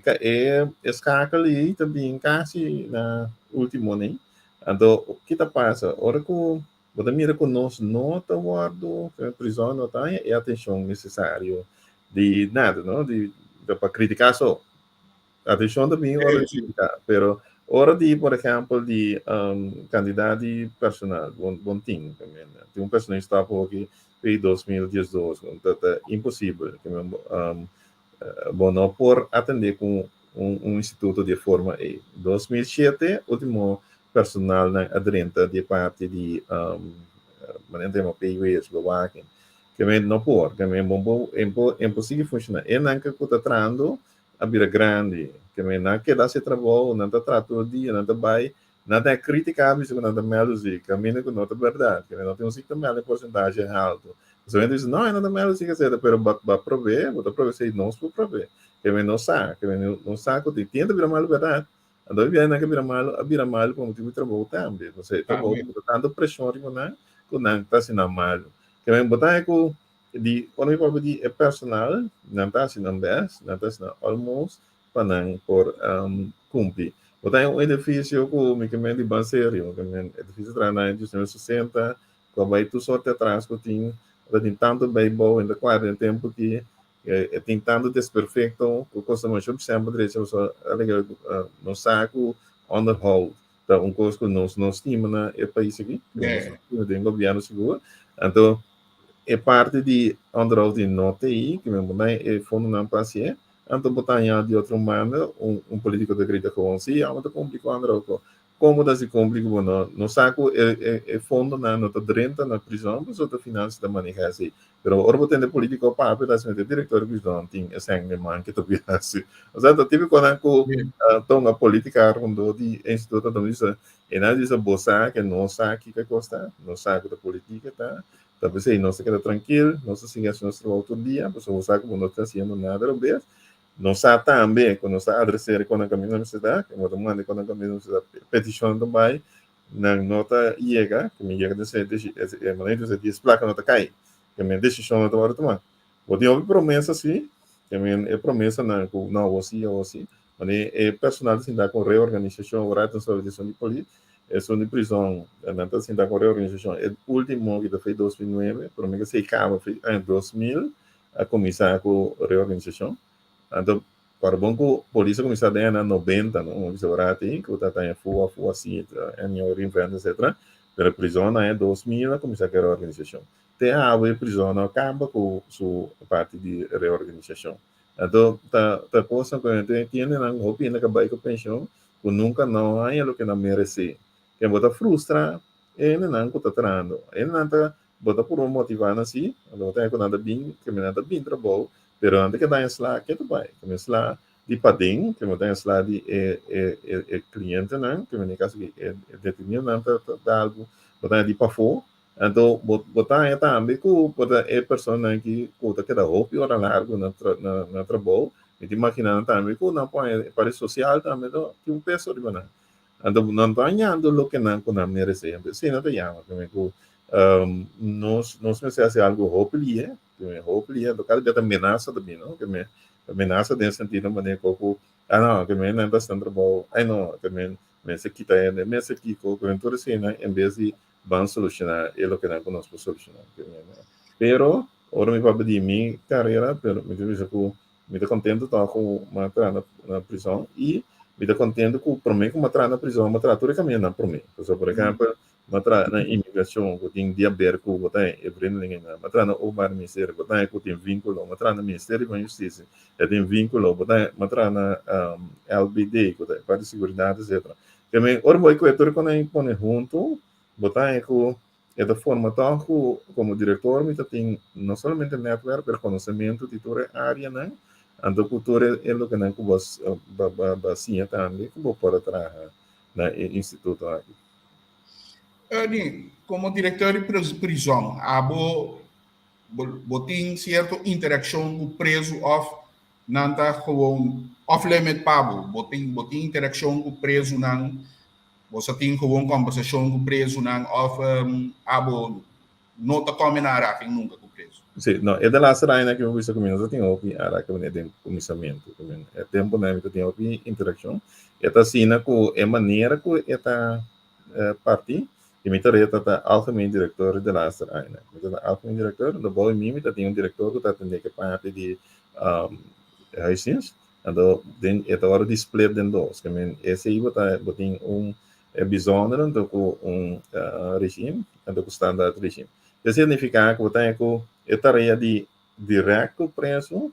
e skakel ei ta bin kasi na último nei. Anto ki ta pasa? Ora ku bo ta mira ku nos no ta wòrdu, prizòn no ta haña e atenshon nesesario di nada, no, di pa kritiká so. Atenshon ta bin ora di kritiká, pero ora di, por ehèmpel, di kandidat di personal, bon bon tin, tin un persona stap hoki pei 2012, ta ta imposibel, bo no por atendé ku un un instituto di e forma ei. 2007 último personalnan a drenta di e parti di manera ta yama PW's, bewaking, ke men no por, ke men bo bo e por sigui funshoná. E nan ku ta trahando a bira grandi, ke men nan keda hasi trabou, nan ta traha tur dia, nan ta bai, nan ta kritika bisa ku nan ta mèldu sik, kaminda ku no ta bèrdat, ke men no tin un sik ta mèldu e porsentahe haltu. Pasobra hende bisa, no, e no ta mèldu sik etcetera, pero bo a prob'é, bo ta prob'é esei, nos por prob'é, ke men no sa, ke men no sa ku tin, tin ta bira malu bèrdat, anto e biaha nan ke bira malu, a bira malu pa motibu di trabou tambe, pasobra e trabou ta tantu preshon riba nan ku nan ta hasi nan malu. Ke men bo ta haña ku Di ora mi papia di e personal, nan ta hasi nan best, nan ta hasi nan almost pa nan por cumpli. Bo ta un edificio cu mi ke men di ban serio, mi ke men edificio traha na 1960, cu a bay tur sorte atras cu tin, ta tin tanto bijbouw en ta cuadra den tempo ki e tin tanto desperfecto cu costa masha semper drecha pasobra nos sa cu onderhoud ta un cos cu nos no stima na e pais aki, nos no stima den gobierno sigur, anto E parti di onderhoud di no ta ei, ku men bo na e fondonan pa hasié, anto bo ta haña di otro banda un un polítiko ta grita gewoon si amo ta kumpli ku onderhoud ko. Kon bo ta hasi kumpli ku bo no no sa ku e e e fondonan no ta drenta na prizòn pasobra ta finansia ta manehá esei. Pero ora bo tende polítiko papia ta hasi mester direktor di prizòn tin e sèn den man ke ta bira hasi. Osea ta típikonan ku tonga polítika rondó di e instituto ta bisa E nan a bisa, Bo sa ke nos sa kiko e kos ta, nos sa ku ta politika ta, ta p'esei nos ta keda trankil, nos ta sigui hasi nos trabou tur dia, pasobra bo sa ku bo no ta hasiendo nada robes. Nos sa tambe ku nos ta adres'é kon nan kaminda mester ta, ku bo ta manda kon nan kaminda mester ta, petishonnan ta bai, nan no ta yega, ku mi yega den se e manera di dies plaka no ta kai, ku mi desishon no ta wòrdu tumá. Bo tin hopi promesa si, ku mi e promesanan ku no awor si, awor si, Wanneer e personal ta sinta ku reorganisashon, ora ta solicitacion di polis, esun di prison, nan ta sinta ku reorganisashon. E ultimo ki ta fei 2009, prome ku esei kaba fei aña 2000 a kuminsá ku reorganisashon. Anto kòrda bon ku polis a kuminsá den añanan nobenta, no? Bisa ora tin ku ta taña fua, fua si, aña reinvent etcetera. Pero prison na aña 2000 a kuminsá ku e reorganisashon. Te awe prison no a kaba ku su parti di reorganisashon. Anto ta ta kosnan ku hende tiende nan hopi hende ka bai ku penshon ku nunka no haña loke nan meresé. Ken bo ta frustra e hendenan ku ta trahando. E hendenan ta bo ta purba motivá nan si, anto bo ta haña ku nan ta bin ke nan ta bin trabou, pero nan ta keda haña sla ke ta bai. Ke men sla di paden, ke men ta haña sla di e e e e klientenan, ke men den kaso aki e detenidonan ta ta dal bo, bo ta haña di pafó. Anto bo bo ta haña tambe ku por ta e personanan ki ku ta keda hopi ora largu na na na trabou, mi ta imaginá nan tambe ku nan por haña e parti sosial tambe ta tin un peso riba nan. Anto nan ta hañando loke nan ku nan meresé. Anto esei nan ta yama tambe ku nos nos mester hasi algu hopi lihe, hopi lihe, anto kada bia ta menasa ta bini, no? Ke men menasa den sentido manera ku ah no, ke men nan ta hasi nan trabou, ai no, ke men mester kita hende, mester kiko, ke men tur eseinan en bes di ban solushoná e lokenan ku nos por solushoná. Pero, ora mi papia di mi karera, pero mi ta bisa ku mi ta kontentu tòg ku mi a traha na prizòn i mi ta kontentu ku promé ku mi a traha na prizòn, mi a traha tur e kamindanan promé. Pasobra, por ehèmpel, mi a traha na imigrashon ku tin di aber ku bo ta e vreemdelingennan, mi a traha na Openbaar Ministerio, bo ta ku tin vínkulo, mi a traha na Ministerio van Justisia, e tin vínkulo, bo ta mi a traha na LBD ku ta e parti di seguridat, etcetera. Te men ora bo e ku e tur kon a pone huntu, bo ta haña ku E ta forma tòg ku komo direktor mi ta tin no solamente nètwèrk pero konosementu di tur e áreanan, anto ku tur e lokenan ku bo a siña tambe ku bo por a traha na e instituto aki. Ernie, komo direktor di prizòn, abo bo tin sierto interakshon ku prezu òf nan ta gewoon off limit pa bo? Bo tin bo tin interakshon ku prezunan? Bo sa tin gewoon kòmbersashon ku prezunan òf abo no ta kòme na araking nunka ku prezu? Sí, no, e de laatste añanan ku mi bisa ku mi no ta tin hopi araking wanneer den kuminsamentu. E tempunan mi ta tin hopi interakshon. E ta asina ku e manera ku e ta parti y mi tarea ta ta algemeen director de laatste añanan. Mi ta ta algemeen director, anto bou di mi mi ta tin un director ku ta atende ku e parti di huisdienst, anto den e ta wòrdu di split den dos, ke men esei bo ta bo tin un e bijzonder anto ku un regime anto ku standaard regime. Esei significa ku bo ta ku e tarea di direct ku preso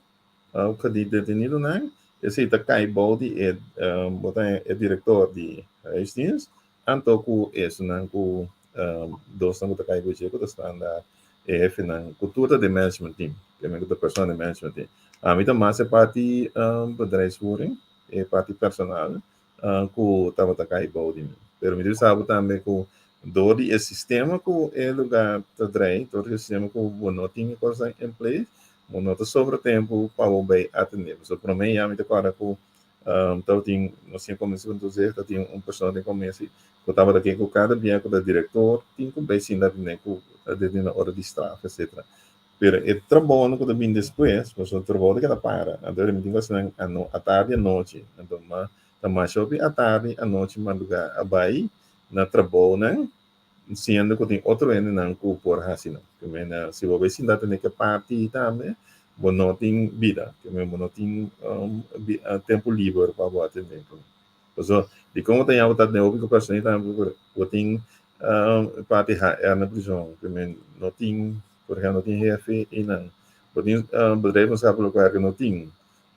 Ku di detenidonan, esei ta kai bou di e bo ta e direktor di huisdienst, anto ku esunnan ku dosnan ku ta kai ku dje ku ta standa e hefenan ku tur ta den management team, ku ta persona den management team. Ami ta mas e parti bedrijfsvoering, e parti personal, ku tabata kai bou di mi. Pero mi ta bisa bo tambe ku dor di e sistema ku e lugá ta drei, dor di e sistema ku bo no tin e kosnan in place, bo no ta sobra tempu pa bo bai atendé. Pasobra promé ya mi ta kòrda ku tabatin, nos tin komienso ku Entonces tabatin un persona den komienso ku tabata ke ku kada bia ku ta direktor tin ku bai sinta atendé ku detenido na ora di straf etcetera. Pero e trabounan ku ta bin despues, pasobra trabou ta keda para. Anto mi tin ku hasi nan ano atardi anochi. Anto ma ta masha hopi atardi anochi madrugá a bai na trabounan siendo ku tin otro hendenan ku por hasi nan. Ke mena si bo bai sinta tene ke parti tambe bo no tin bida. Ke mena bo no tin tempu liber pa bo atende ku nan. Pasobra dikon bo ta yama bo ta atende hopi ku personal tambe bo tin parti HR na prizon. Ke men no tin. Por ejemplo, no tin hefe y nan. Bo tin bedrijfsmaatschappelijk werker, no tin.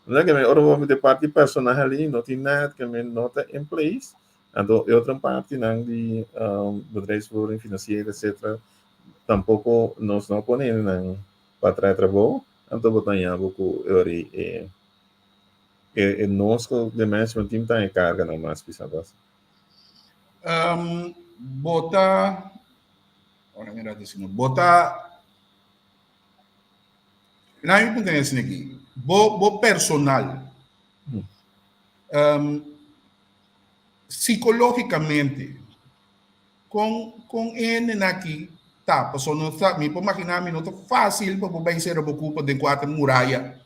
No ke men ora bo mete parti personal ali, no tin nada, ke men no ta in place. Anto e otro parti nan di bedrijfsvoering, financieel, etcetera, tampoco nos no pone nan pa traha trabou. Anto bo ta haña bo ku e ora e e nos ku den management team ta enkarga nan mas pisá bas. Bo ta Ora mi rati sino. Bo ta Na mi punta esaki aki. Bo bo personal. Um, psicológicamente con con hende aki ta paso no ta mi por imaginá mi no ta fácil pa bo bai sera bo kupa den kuater muraya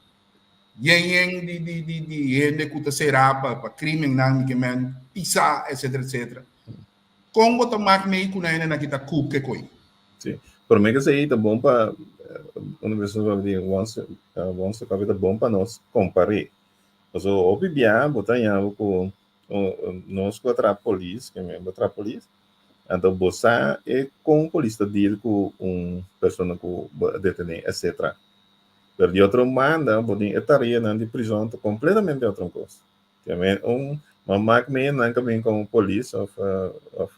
yen yen di di di di hende ku ta será pa pa krimennan mi ke men pisá etcetera etcetera. Kon bo ta mak mei ku nan hende ki ta kup ke koi? Sí. Promé ke esei ta bon pa, un bes nos papia di once, once papia ta bon pa nos kompar'é. Pasobra hopi bia bo ta haña bo ku nos ku a traha polis, ke mi a traha polis, anto bo sa e kon polis ta deal ku un persona ku bo a detené etcetera. Pero di otro banda bo tin e tareanan di prizòn ta kompletamente otro kos. Te un ma mak mi nan ka bin komo polis of of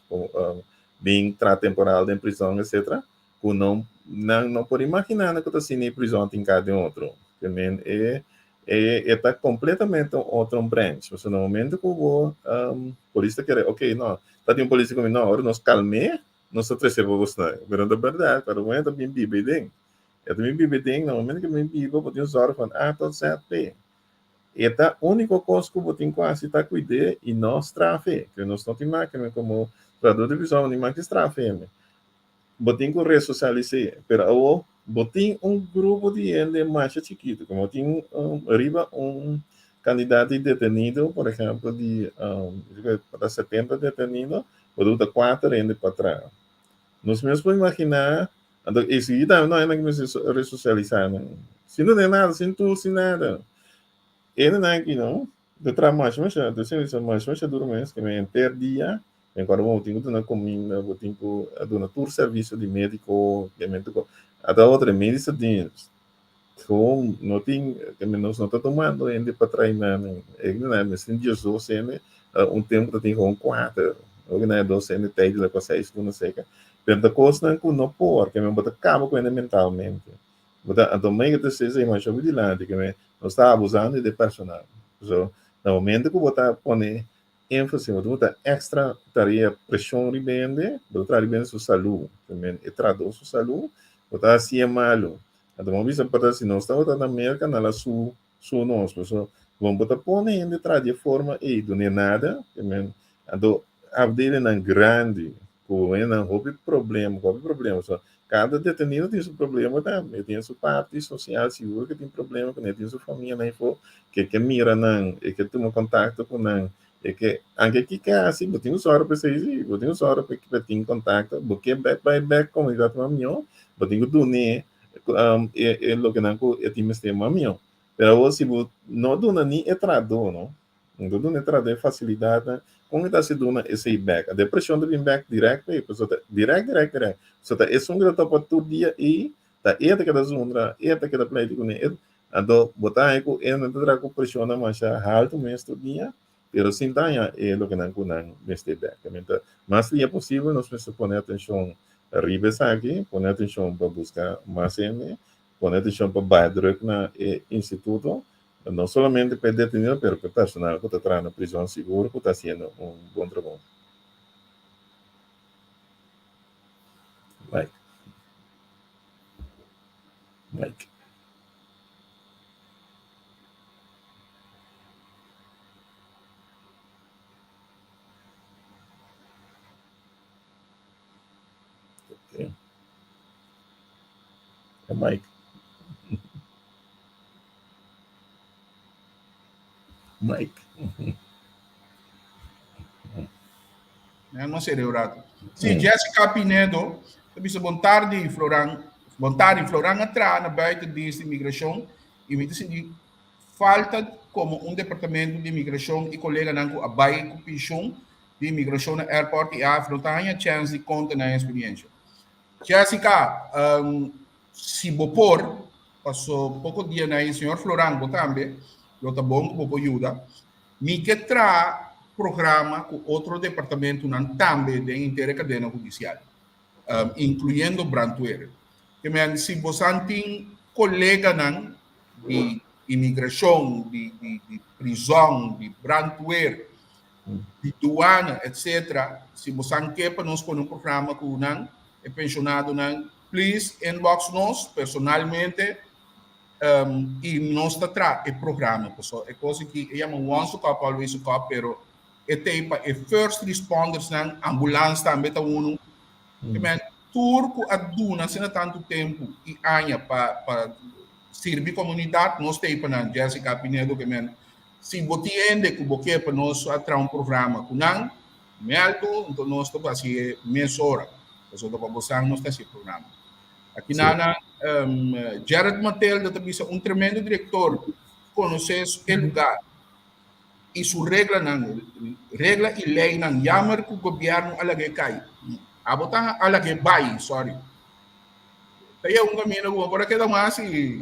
bin traha temporal den prizon etcetera ku no nan no por imaginá nan ku ta asina e prizon tin ka den otro. Te men e e ta kompletamente un otro branch. Pasobra na momento ku bo polis ta kere ok no ta tin un polis ku mi no ora nos kalm'é nos ta trese pa bosnan. Pero no ta bèrdat pasobra bo ta bin biba ei den. E ta bin biba ei den na momento ku e bin biba bo tin zòrg van A tot Z p'e. E ta úniko kos ku bo tin ku hasi ta kuid'é i no straf'é. Ke nos no tin mákina komo trahadó di prizòn, bo tin mákina straf'é hende. Bo tin ku resosialis'é. Pero awor bo tin un grupo di hende masha chikitu, komo tin riba un kantidat di detenido, por ehèmpel di ta 70 detenido, bo ta usa kuater hende pa traha. Nos mes por imaginá, anto esei tambe no hende ku mester resosialisá nan. Sin tene nada, sin tool, sin nada. Hendenan aki no, ta traha masha masha, ta sirbi masha masha duru mes, ke men henter dia, den kual bo tin ku duna kuminda, bo tin ku duna tur servisio di médiko, ke men tur kos. Ata otro e medische dienst, gewoon no tin, ke men nos no ta tumando hende pa traina nan. E hendenan mester tin 12 hende, un tempu ta tin gewoon kuater. Hopi nan e 12 hende tijdelijk pa seis luna seka. Pero ta kosnan ku no por, ke men bo ta kaba ku hende mentalmente. Bo ta, anto mei ku ta sesa masha hopi dilanti, ke men nos ta abusando di e personal. So, na momento ku bo ta pone énfasis, bo ta pone extra tarea, preshon riba hende, bo ta traha riba hende su salú. Ke men e trahadó su salú, bo ta hasié malu. Anto bo bisa por ta si nos tabata na Merka nan la su su nos paso bo bo ta pone hende traha di e forma ei dun'e nada ke men anto afdelinnan grandi ku hendenan hopi problema hopi problema so kada detenido tin su problema tambe e tin su parti sosial sigur ke tin problema kuné tin su famianan afó ke ke mira nan e ke tuma kontakto ku nan e ke anke kiko hasi bo tin un sòru pa esei si bo tin un sòru pa tin kontakto bo ke bek bai bek komunidat mas mihó bo tin ku dun'é e e loke nan ku e tin mester mas mihó pero awor si bo no duna ni e trahadó no no duna e trahadó e fasilidatnan kon e ta hasi duna esei bek a depreshon ta bin bek dirèk p'e pasobra ta dirèk dirèk dirèk pasobra ta esun ku ta topa tur dia ei ta e ta keda zundra e ta keda pleiti kuné e Anto bo ta haña ku e nan ta traha ku preshonnan masha haltu mes tur dia, pero sin ta haña e loke nan ku nan mester bek. Ta mester mas dia posibel nos mester pone atenshon riba esaki, pone atenshon pa buska mas hende, pone atenshon pa bai druk na e instituto, no solamente pa e detenido pero pa e personal ku ta traha na prizòn sigur ku ta hasiendo un bon trabou. Mike. Mike. Okay. Mike. Mike. Ja, no sé de rato. Sí, mm. Jessica Pinedo, bisa bon tarde, Floran. Bon tarde, Floran a traha na buitendienst di migracion y mi ta sinti falta como un departamento di migracion y coleganan cu a bay cu pensioen di migracion na airport y af no ta haña chance di conta nan experiencia. Jessica, um, si bo por, paso poco dia na señor Floran bo tambe, lo ta bon cu bo por yuda. Mi ke traha programa ku otro departamentunan tambe den henter e kadena hudisial, inkluyendo brandweer. Ke men si bosan tin koleganan di imigrashon, di di prizòn, di brandweer, di duana, etsetera, si bosan ke pa nos pone un programa ku nan, e penshonadonan, please inbox nos personalmente. Um, y nos ta tra e programa, paso e cosa ki e llama once a cop, always a cop, pero e tei pa e first responders nan, ambulance tambe ta uno. Mm. Men, tur ku a duna asina tantu tempu y aña pa, pa sirbi comunidad, nos tei pa nan, Jessica Pinedo, ke men, si bo tin hende ku bo ke pa nos a tra un programa ku nan, meldu, enton nos ta hasi e mesora. Pasobra pa bosan nos ta hasi e programa. Aki nana um, Gerard Matilda ta bisa un tremendo director, conoce e lugar y su reglanan, regla y leynan, jammer cu gobierno a lag'e cay. Abo ta a lag'e bay, sorry. Ta ya un camino cu bo por a keda mas y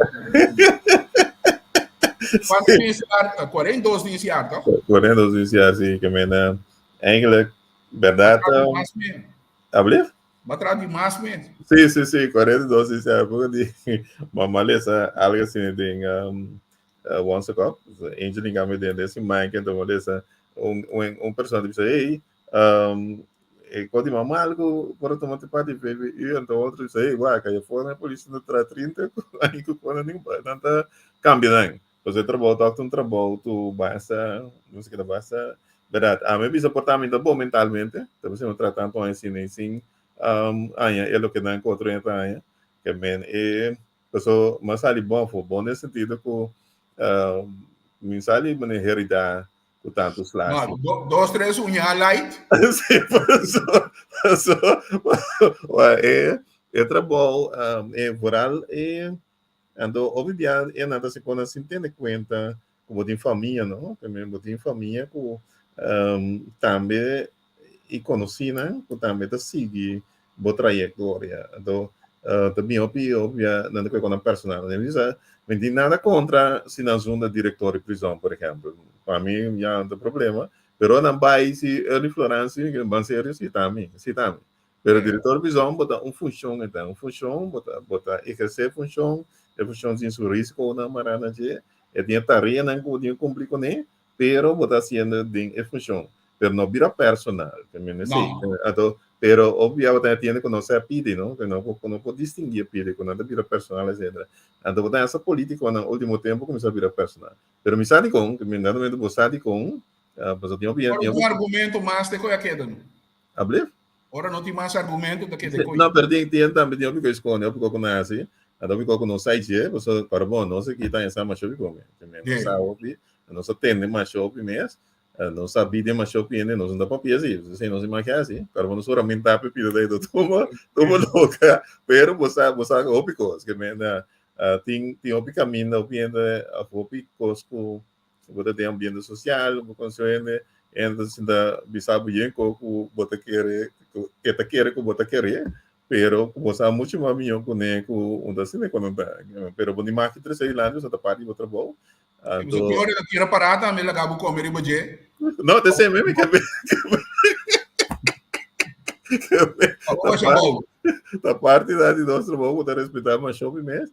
Cuanto di siar? 42 di siar, toch? 42 di siar, sí. Que men, eigenlijk, verdad. Mas men. Alblieft? Bo a traha di mas mes. Sí, sí, sí, 42 sí, sí, poco di mama lesa algo así den um, uh, Once a Cup. Angel in cambio den desi Mike entonces mo lesa un un un persona di bisa hey, um, e ko di mama algo por toma te parti VVU entonces otro bisa hey, wak, kaya fora na polis no tra 30 aí ku kona ning nanta cambia nan. Pues e trabou ta un trabou tu basta, no sé qué basta, verdad. A mi bisa por ta bo mentalmente, ta bisa no tra tanto aña sin sin um, aña e lo que nan otro aña, que men e so mas sali bon fo, bon den sentido ku um, mi sali mane herida ku tanto slash. No, do, dos, tres, uña light. Sí, so, so, e, e trabou, um, e vooral e Anto hopi bia e nan ta hasi kon nan sin tene kuenta ku bo tin famia no, tambe bo tin famia ku tambe i konosínan ku tambe ta sigui bo trayektoria. Anto ta bin hopi hopi bia nan ta kohe kon nan personal. Mi bisa mi tin nada kontra si nan zunda direktor di prizòn por ehèmpel, pa mi ya no ta problema, pero nan bai si Erly Floran si ban serio si ta mi, si ta mi. Pero direktor prizòn bo ta un funshon e ta un funshon, bo ta bo ta ehersé funshon, e funshon tin su risikonan mará na dje, e tin e tareanan ku bo tin ku kumpli kuné, pero bo ta hasiendo den e funshon. Pero no bira personal, te mende esei. No. Anto, pero hopi bia bo ta entiende ku no sa pidi, no? Ku no por ku no por distinguí e pidi, ku nan ta bira personal etcetera. Anto bo ta hasta politikonan último tempu kuminsá bira personal. Pero mi sa dikon, ke mi dado momento bo sa dikon, pasobra tin hopi Ora tin un hopi argumento mas te koe a keda no. Ablief? Ora no tin mas argumento ta keda koe. No, pero tin tin tambe tin hopi ku eskonde, hopi ku no hasi, anto hopi ku no sa dje, pasobra para bon nos aki ta hesa masha hopi kome. Nos sa hopi, nos a tende masha hopi mes, nos sa bida masha hopi hende, nos no ta papia asi, esei nos imaginá asi, pero bo no suramentá pa e pida ta tuma tuma loka, pero bo sa bo sa hopi kos, ke men tin tin hopi kaminda, hopi hende, hopi kos ku bo ta den ambiente sosial, bo konosé hende, hende ta sinta bisa bo yen kos ku bo ta kere, ku e ta kere ku bo ta kere, pero ku bo sa muchu mas mihó kuné ku un ta asina ku nan ta. Pero bo ni maki trese dilanti pasobra ta parti di bo trabou. Anto. Bo ora ta tira pará tambe laga bo kome riba dje. No, te seme mi ke Ta parti da di nos trabou ku ta respetá masha hopi mes.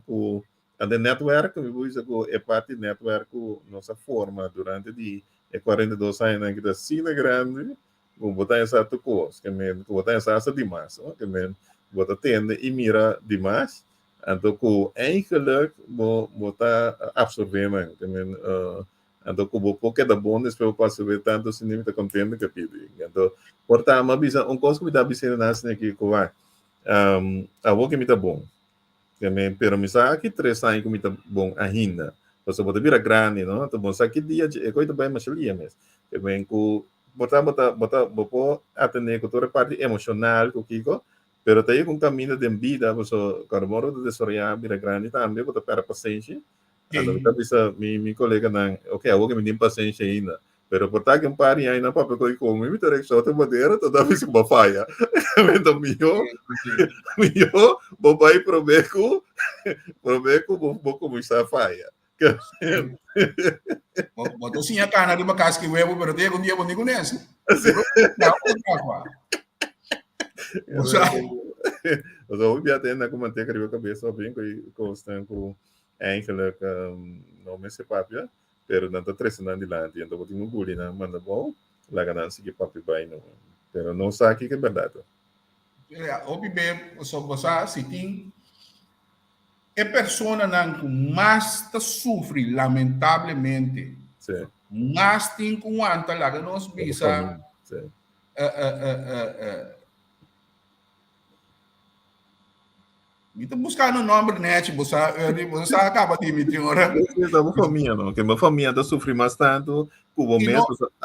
Ku ante netwerk, mi por bisa ku e parti netwerk ku nos a forma durante di e 42 añanan ki ta asina grandi ku bo ta hesa tur kos, ke men ku bo ta hesa hasta dimas, no? Ke men bo ta tende i mira dimas, anto ku eigenlijk bo bo ta absorbé nan, ke men anto ku bo por keda bon despues bo por absorbé tantu asina mi ta kontento ku e pidi. Anto por ta mi a bisa un kos ku mi ta bisa nan asina aki ku wak awor ke mi ta bon, ke men pero mi sa aki tres aña ku mi ta bon ainda, pasobra bo ta bira grandi no, anto bo sa ki dia e kos ta bai masha lia mes, ke men ku Bo ta, bo ta, bo ta, bo por atendé ku tur e parti emoshonal ku kiko, pero ta yega un kaminda den bida, paso kuando bo ta desaroyá bira grandi tambe bo ta pèrdè pasenshi. Anto mi ta bisa mi mi koleganan, oke awor ke mi tin pasenshi ainda, pero por ta ke un par di aña nan papia ku mi, mi ta reakshoná otro manera, ta ta bisa ku bo a faya. Anto mihó, mihó bo bai promé ku, promé ku bo bo kuminsá faya. Bo ta siña cana riba casca y huevo, pero te llega un día bo ni con eso. O sea, o sea, hoy día ten ku manteca riba cabeza op in ku kosnan ku eigenlijk um, no mester papia, pero nan ta trece nan dilanti, enton bo tin ku guli nan manda bou, laga nan sigui papia bai no. Pero no sa kiko e berdad. Ja, hopi be, so bo sa si tin E personanan ku mas ta sufri lamentablemente, mas tin ku wanta laga nos bisa Mi ta buskando nomber nechi, bo sa, Ernie, bo sa kaba di mi tin ora. Ta bo famia, no? Ke bo famia ta sufri mas tantu ku bo mes,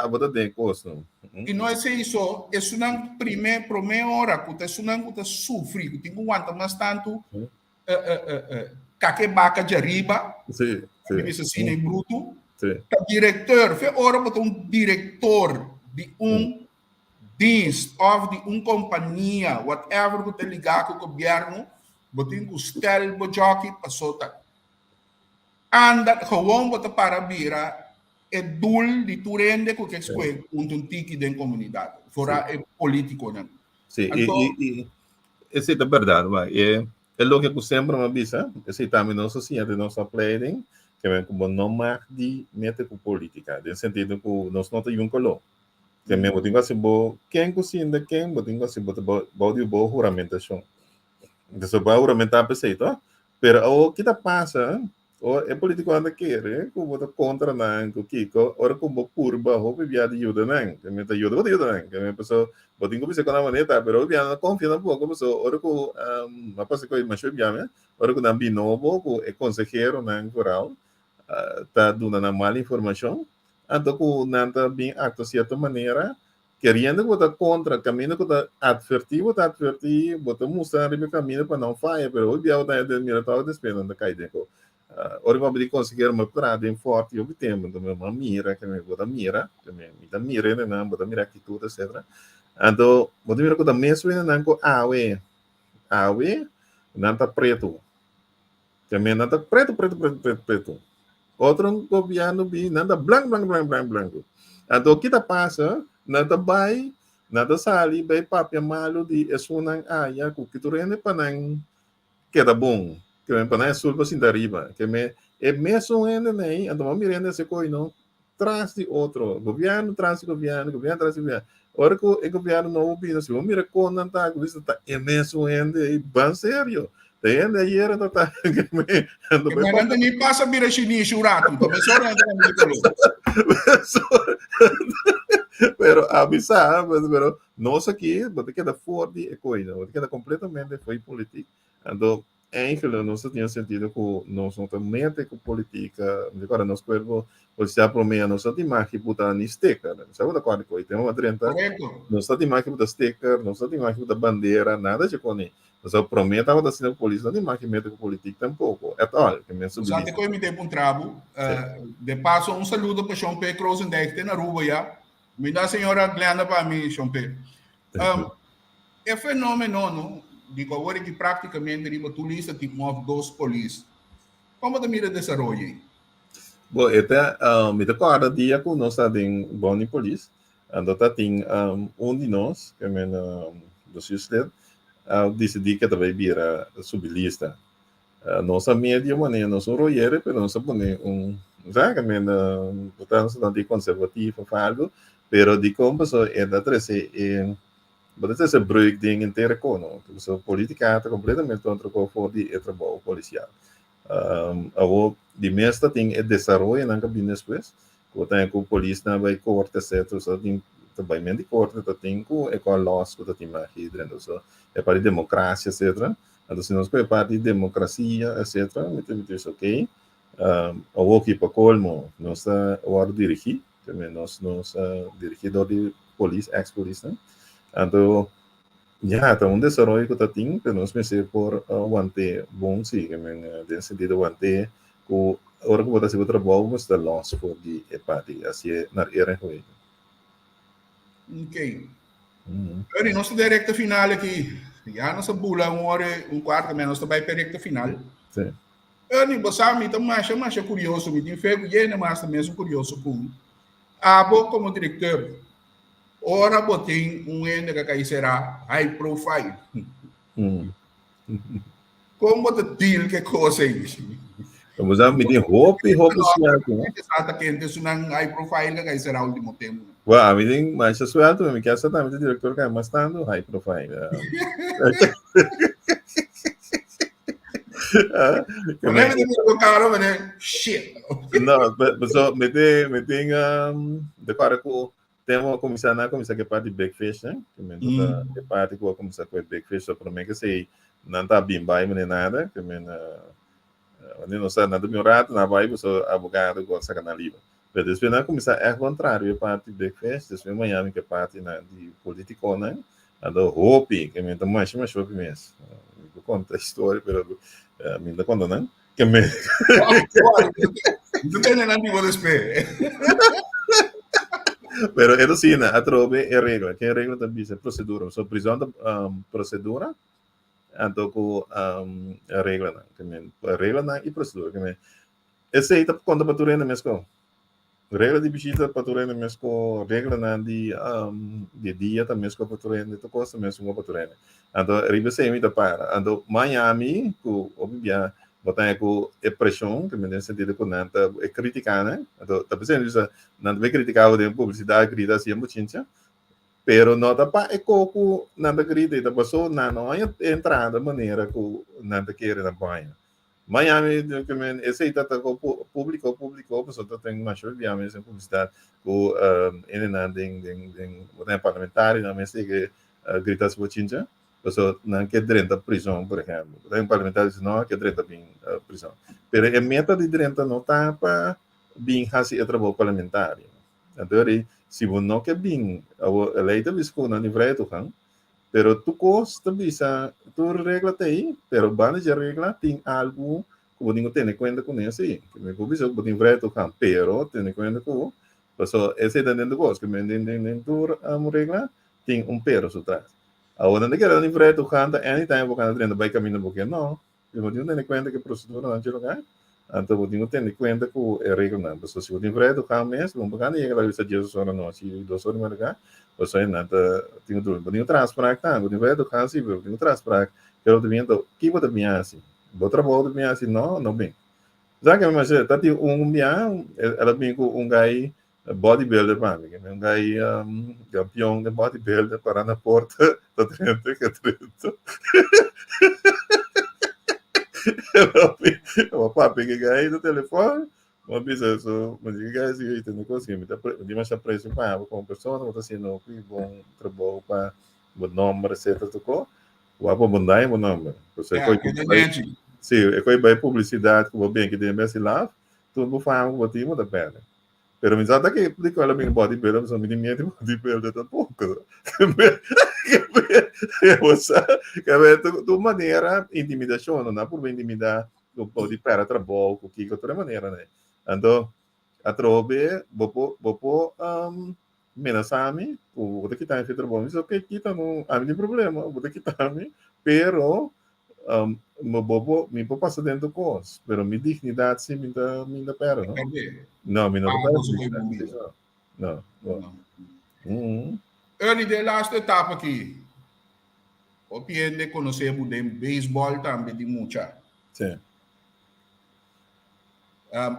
bo ta den kos, no? I no esei so, esunnan prime, prome ora ku ta esunnan ku ta sufri, ku tin ku wanta mas tantu, kake baka djariba, Sí, sí. mi bisa asina e brutu, Sí. ta directeur. Fe ora bo ta un director di un dienst of di un kompania, whatever ku ta ligá ku gobièrnu, bo tin ku stel bo jockey paso ta anda, gewoon bo ta para bira e doel di tur hende ku ke skohe punta un tiki den komunidat, fora e politikonan. Sí, i, i, i esei ta bèrdat, wak. E, e loke ku semper mi a bisa, esei tambe nos a siña den nos opleiding, ke men ku bo no mag di mete ku politika, den sentido ku nos no ta yun koló. Ke men bo tin ku hasi bo ken ku sinta ken, bo tin ku hasi bo bou di bo huramentashon. Entonces bo a huramentá p'esei to. Pero awor ki ta pasa? Ora e politiconan ta kere cu bo ta contra nan cu kico, ora cu bo purba hopi bia di yuda nan, ke mi ta yuda bo ta yuda nan, ke mi paso bo tin cu bisa cu nan manera ta, pero hopi bia nan no confia tampoco, paso ora cu a pasa cu masha hopi bia mi, ora cu nan bin nobo cu e conseheronan vooral ta duna nan mal informacion, anto cu nan ta bin actua cierto manera Keriendo ku bo ta kontra kaminda ku ta atvertí, bo ta atvertí, bo ta mustra nan riba e kaminda pa nan faya, pero hopi bia bo ta den mira tòg despues nan ta kai den ko. Ora mi papia di konsehero mi a traha den fòrti hopi tempu, anto mi a mira, ke mi bo ta mira, ke mi mi ta mira hende nan, bo ta mira aktitut etcetera. Anto bo ta mira ku ta mes hende nan ku awe, awe nan ta pretu. Te men nan ta preto, preto, preto, preto, preto. Otro gobièrnu bin, nan ta blank, blank, blank, blank, blank. Anto ki ta pasa? Nan ta bai, Nan ta sali bai papia malu di esunnan aya ku ki tur hende pa nan keda bon, ke men pa nan e sul pa sinta riba. Ke men e mesun hendenan ei, anto bo mira hende hasi koi no, tras di otro, gobièrnu tras di gobièrnu, gobièrnu tras di gobièrnu. Ora ku e gobièrnu nobo bini, si bo mira kon nan ta, ku bisa ta e mesun hende ei, ban serio. Ta e hende ayera ta ta ke men anto Ke men nan ta ni pasa bira shinishi un ratu, ta mesora nan ta kambia di kolor. Pero ami sa, pero nos aki bo ta keda for di e koina, bo ta keda kompletamente for di politik. Anto eigenlijk nos ta tin e sentido ku nos no ta mete ku politika, mi ta kòrda nos kuerpo polisial promé nos no tin mag buta ni sticker, mi sa bo ta kòrda ku e tema a drenta, nos no tin mag buta sticker, nos no tin mag buta bandera, nada dje kos ni. Pasobra promé tabata asina ku polis no tin mag mete ku politik tampoko, at all. Ke men Sa te koe mi te puntra bo. De paso un saludo pa Shon Pe Krozendijk te na Aruba ya. Mi da señora Glenda pa mi Shon Pe. E fenomeno no di ku awor aki praktikamente riba tur lista tin un of dos polis. Kon bo ta mira e desaroyo ei? Bo, e ta, mi ta kòrda dia ku nos ta den Boni Polis, Anto ta tin un di nos, ke men bestuurslid, a disidí ke ta bai bira subi lista. Nos a medio manera, nos no royere, pero nos a pone un, sa, ke men por ta nos ta di konservativo of algu, pero dikon pasobra e ta trese e, bo ta trese breuk den henter e kono, pasobra politika ta kompletamente otro kos for di e trabou polisial. Awor di mes ta tin e desaroyonan ku a bini despues, ku ta ku polisnan a bai korte etcetera, so ta tin ta bai men di korte ta tin ku e kos lòs ku ta tin magi drenta. So e parti di demokrasia etcetera, anto si nos kohe parti di demokrasia etcetera mi ta bisa okey, awor ki pa kolmo nos ta wòrdu dirigí, nos nos dirigí dor di polis, eks polisnan, anto Ya, ta un desaroyo ku ta tin, pero nos mester por want'é bon si, ke men den sentido want'é ku ora ku bo ta hasi bo trabou bo mester ta lòs for di e parti, hasié naar eer en geweten. Ok. Ernie, nos ta den rekta final aki. Ya nos a bula un ora i un kuarto, men nos ta bai pa e rekta final. Sí. Ernie, bo sa mi ta masha masha kurioso, mi tin fe ku yende mas ta mesun kurioso ku mi. Abo komo direkteur, Ora bo tin un hende ka kai será high profile. Kon bo ta deal ke kos ei? Bo sa mi tin hopi hopi suelto. Sa ta kende sunan high profile ka kai será ultimo tempo. Well, mi tin masha suelto, mi kier sa tambe ta director kai mas tanto high profile. No, so mi tin mi tin de kore ku Temo a kuminsá, nan a kuminsá ku e parti big fish, ne? Ke men ta e parti ku a kuminsá ku e big fish, so promé ke sei nan ta bin bai mene nada, ke men wanneer nos sa nan ta bin un rato nan a bai pasobra abogado ku a saka nan liber. Pero despues nan a kuminsá ègt bon traha riba e parti big fish, despues Miami ku e partinan di politikonan, anto hopi, ke men ta masha masha hopi mes. Mi por konta historia pero mi no ta konta nan. Ke men. No tene nan di bo despues. Pero e ta asina, atrobe e regla. Ke regla ta bisa? Procedura. So prison ta um, procedura anto ku um, reglanan. Ke men, reglanan i procedura. Ke men, esei ta konta pa tur hende mesko. Regla di bishita pa tur hende mesko, reglanan di um, di dia ta mesko pa tur hende, tur kos ta mesun pa tur hende. Anto riba esei mi ta para. Anto Miami ku hopi bia bo ta haña ku e preshon, ke den sentido ku nan ta e kritikanan, anto ta p'esei mi bisa nan ta bai kritiká bo den publisidat, grita hasi bochincha, pero no ta pa e ko ku nan ta grita, e ta paso nan no haña entrada manera ku nan ta kere nan por haña. Miami, ke men esei ta ta ko publico publico pasobra ta ten masha bia mes den publicidad ku hendenan den den den bo ta parlamentarionan mes yega grita su bochincha pasobra nan ke drenta prison por ehempel bo ta un parlamentario bisa no ke drenta bin prison pero e meta di drenta no ta pa bin hasi e trabou parlamentario anto eri si bo no ke bin awor e ley ta bisa ku nan di vrije toegang Pero tur kos ta bisa, tur regla ta ei, pero banda dje regla tin algu ku bo tin ku tene kuenta kuné sí. Ke mi por bisa ku bo tin vrij toegang, pero tene kuenta ku paso esei ta den tur kos, ke men den den den tur regla tin un pero su tras. Awor nan ta kere nan tin vrij toegang ta anytime bo kanda drenta bai kaminda bo ke, no. Bo tin ku tene kuenta ku e proseduranan dje lugá. Anto bo tin ku tene kuenta ku e regelnan. Pasobra si bo tin vrij toká mes, bo no por kanda yega la bisa diesdos ora anochi, dos ora di madrugá, pasobra nan ta tin ku durmi. Bo tin ku traha sprak tambe, bo tin vrij toká si, pero bo tin ku traha sprak. Pero bo ta bin anto, ki bo ta bin hasi? Bo trabou ta bin hasi? No, no bin. Sa ke mi masha ta tin un bia, el a bin ku un gai bodybuilder pa mi, un gai kampion den bodybuilder para na porta ta drenta ke drenta. El a papia ku e gai na telefòn, mi a bisa so, mi di e gai si oye tene kos mi ta mi tin masha apresio pa bo komo persona, bo ta hasiendo hopi bon trabou pa bo nomber etcetera tokó. Wak bo bondai bo nomber. Pasobra e Ja, koi e ta bai, nechi. sí, e koi bai publisidat ku bo ben ki den bes i laf, tur bo fama ku bo tin bo ta pèrdè. Pero mi sa ta ke di kual mi bodybuilder, pasobra mi tin miedu di bodybuilder tampoko. Bo sa, tur manera intimidashon, no nan purba intimidá ku bo di pèrdè trabou, ku kiko, tur e maneranan ei. Anto atrobe bo por bo por menasá mi ku bo ta kita mi fi trabou. Mi bisa ok kita no ami tin problema bo ta kita mi pero bo bo mi por pasa den tur kos pero mi dignidat si mi ta mi ta pèrdè no. No mi no ta pèrdè mi dignidat no no. Ernie den laatste etapa aki hopi hende konosé bo den beisbòl tambe di mucha. Sí.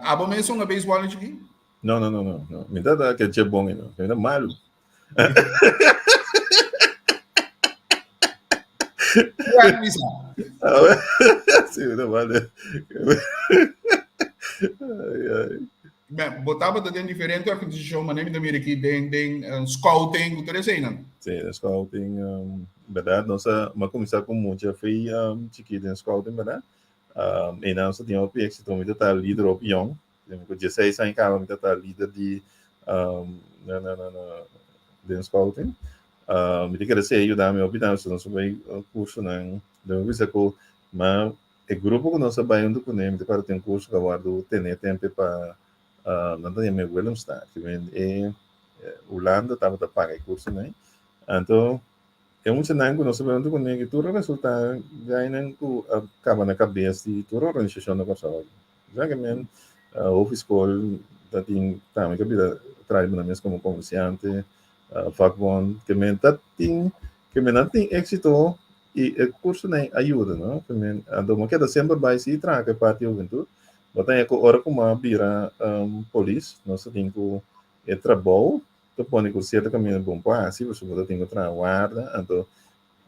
Abo mes hunga beisbòl na chikí? No, no, no, no, no. Mi ta ta keche bon no. Mi ta malu. Sí, mi ta malu. Ai, ai. Ben, bo tabata den diferente organisashon, manera mi ta mira aki den den eh, scouting, ku tur eseinan. Sí, den scouting, um, berdad, nos a, mi a kuminsá ku mucha fe um, chikí den scouting, berdad. Um, e nan sa tin hopi éxito, mi ta ta lider hopi yong. Ku 16 aña kaba mi ta ta lider di um, na, na, na, na, den scouting. Uh, mi ta kere sey yuda mi hopi tambe, so nos a bai kursonan. Den mi bisa ku ma E grupo ku nos a bai huntu kuné, mi ta kòrda tin un kurso ku a wòrdu tené tempe pa nan ta yama e Willemstad, ki men e Hulanda tabata paga e kursonan. Anto e muchanan ku nos a bai huntu kuné ki tur a resultá gainan ku a kaba na kabes di tur organisashon na Kòrsou aki. Sa ke men hogeschool ta tin tambe ke bira traha nan mes komo komersiante, vakbond, ke men ta tin ke men nan tin éksito I e kursonan a yuda, no? Ke men, anto bo keda semper bai si traha ku e parti hubentut. Bo ta haña ku ora ku bo a bira polis, nos ta tin ku e trabou ta pone ku sierto kaminda bon por hasi, pasobra bo ta tin ku traha warda. Anto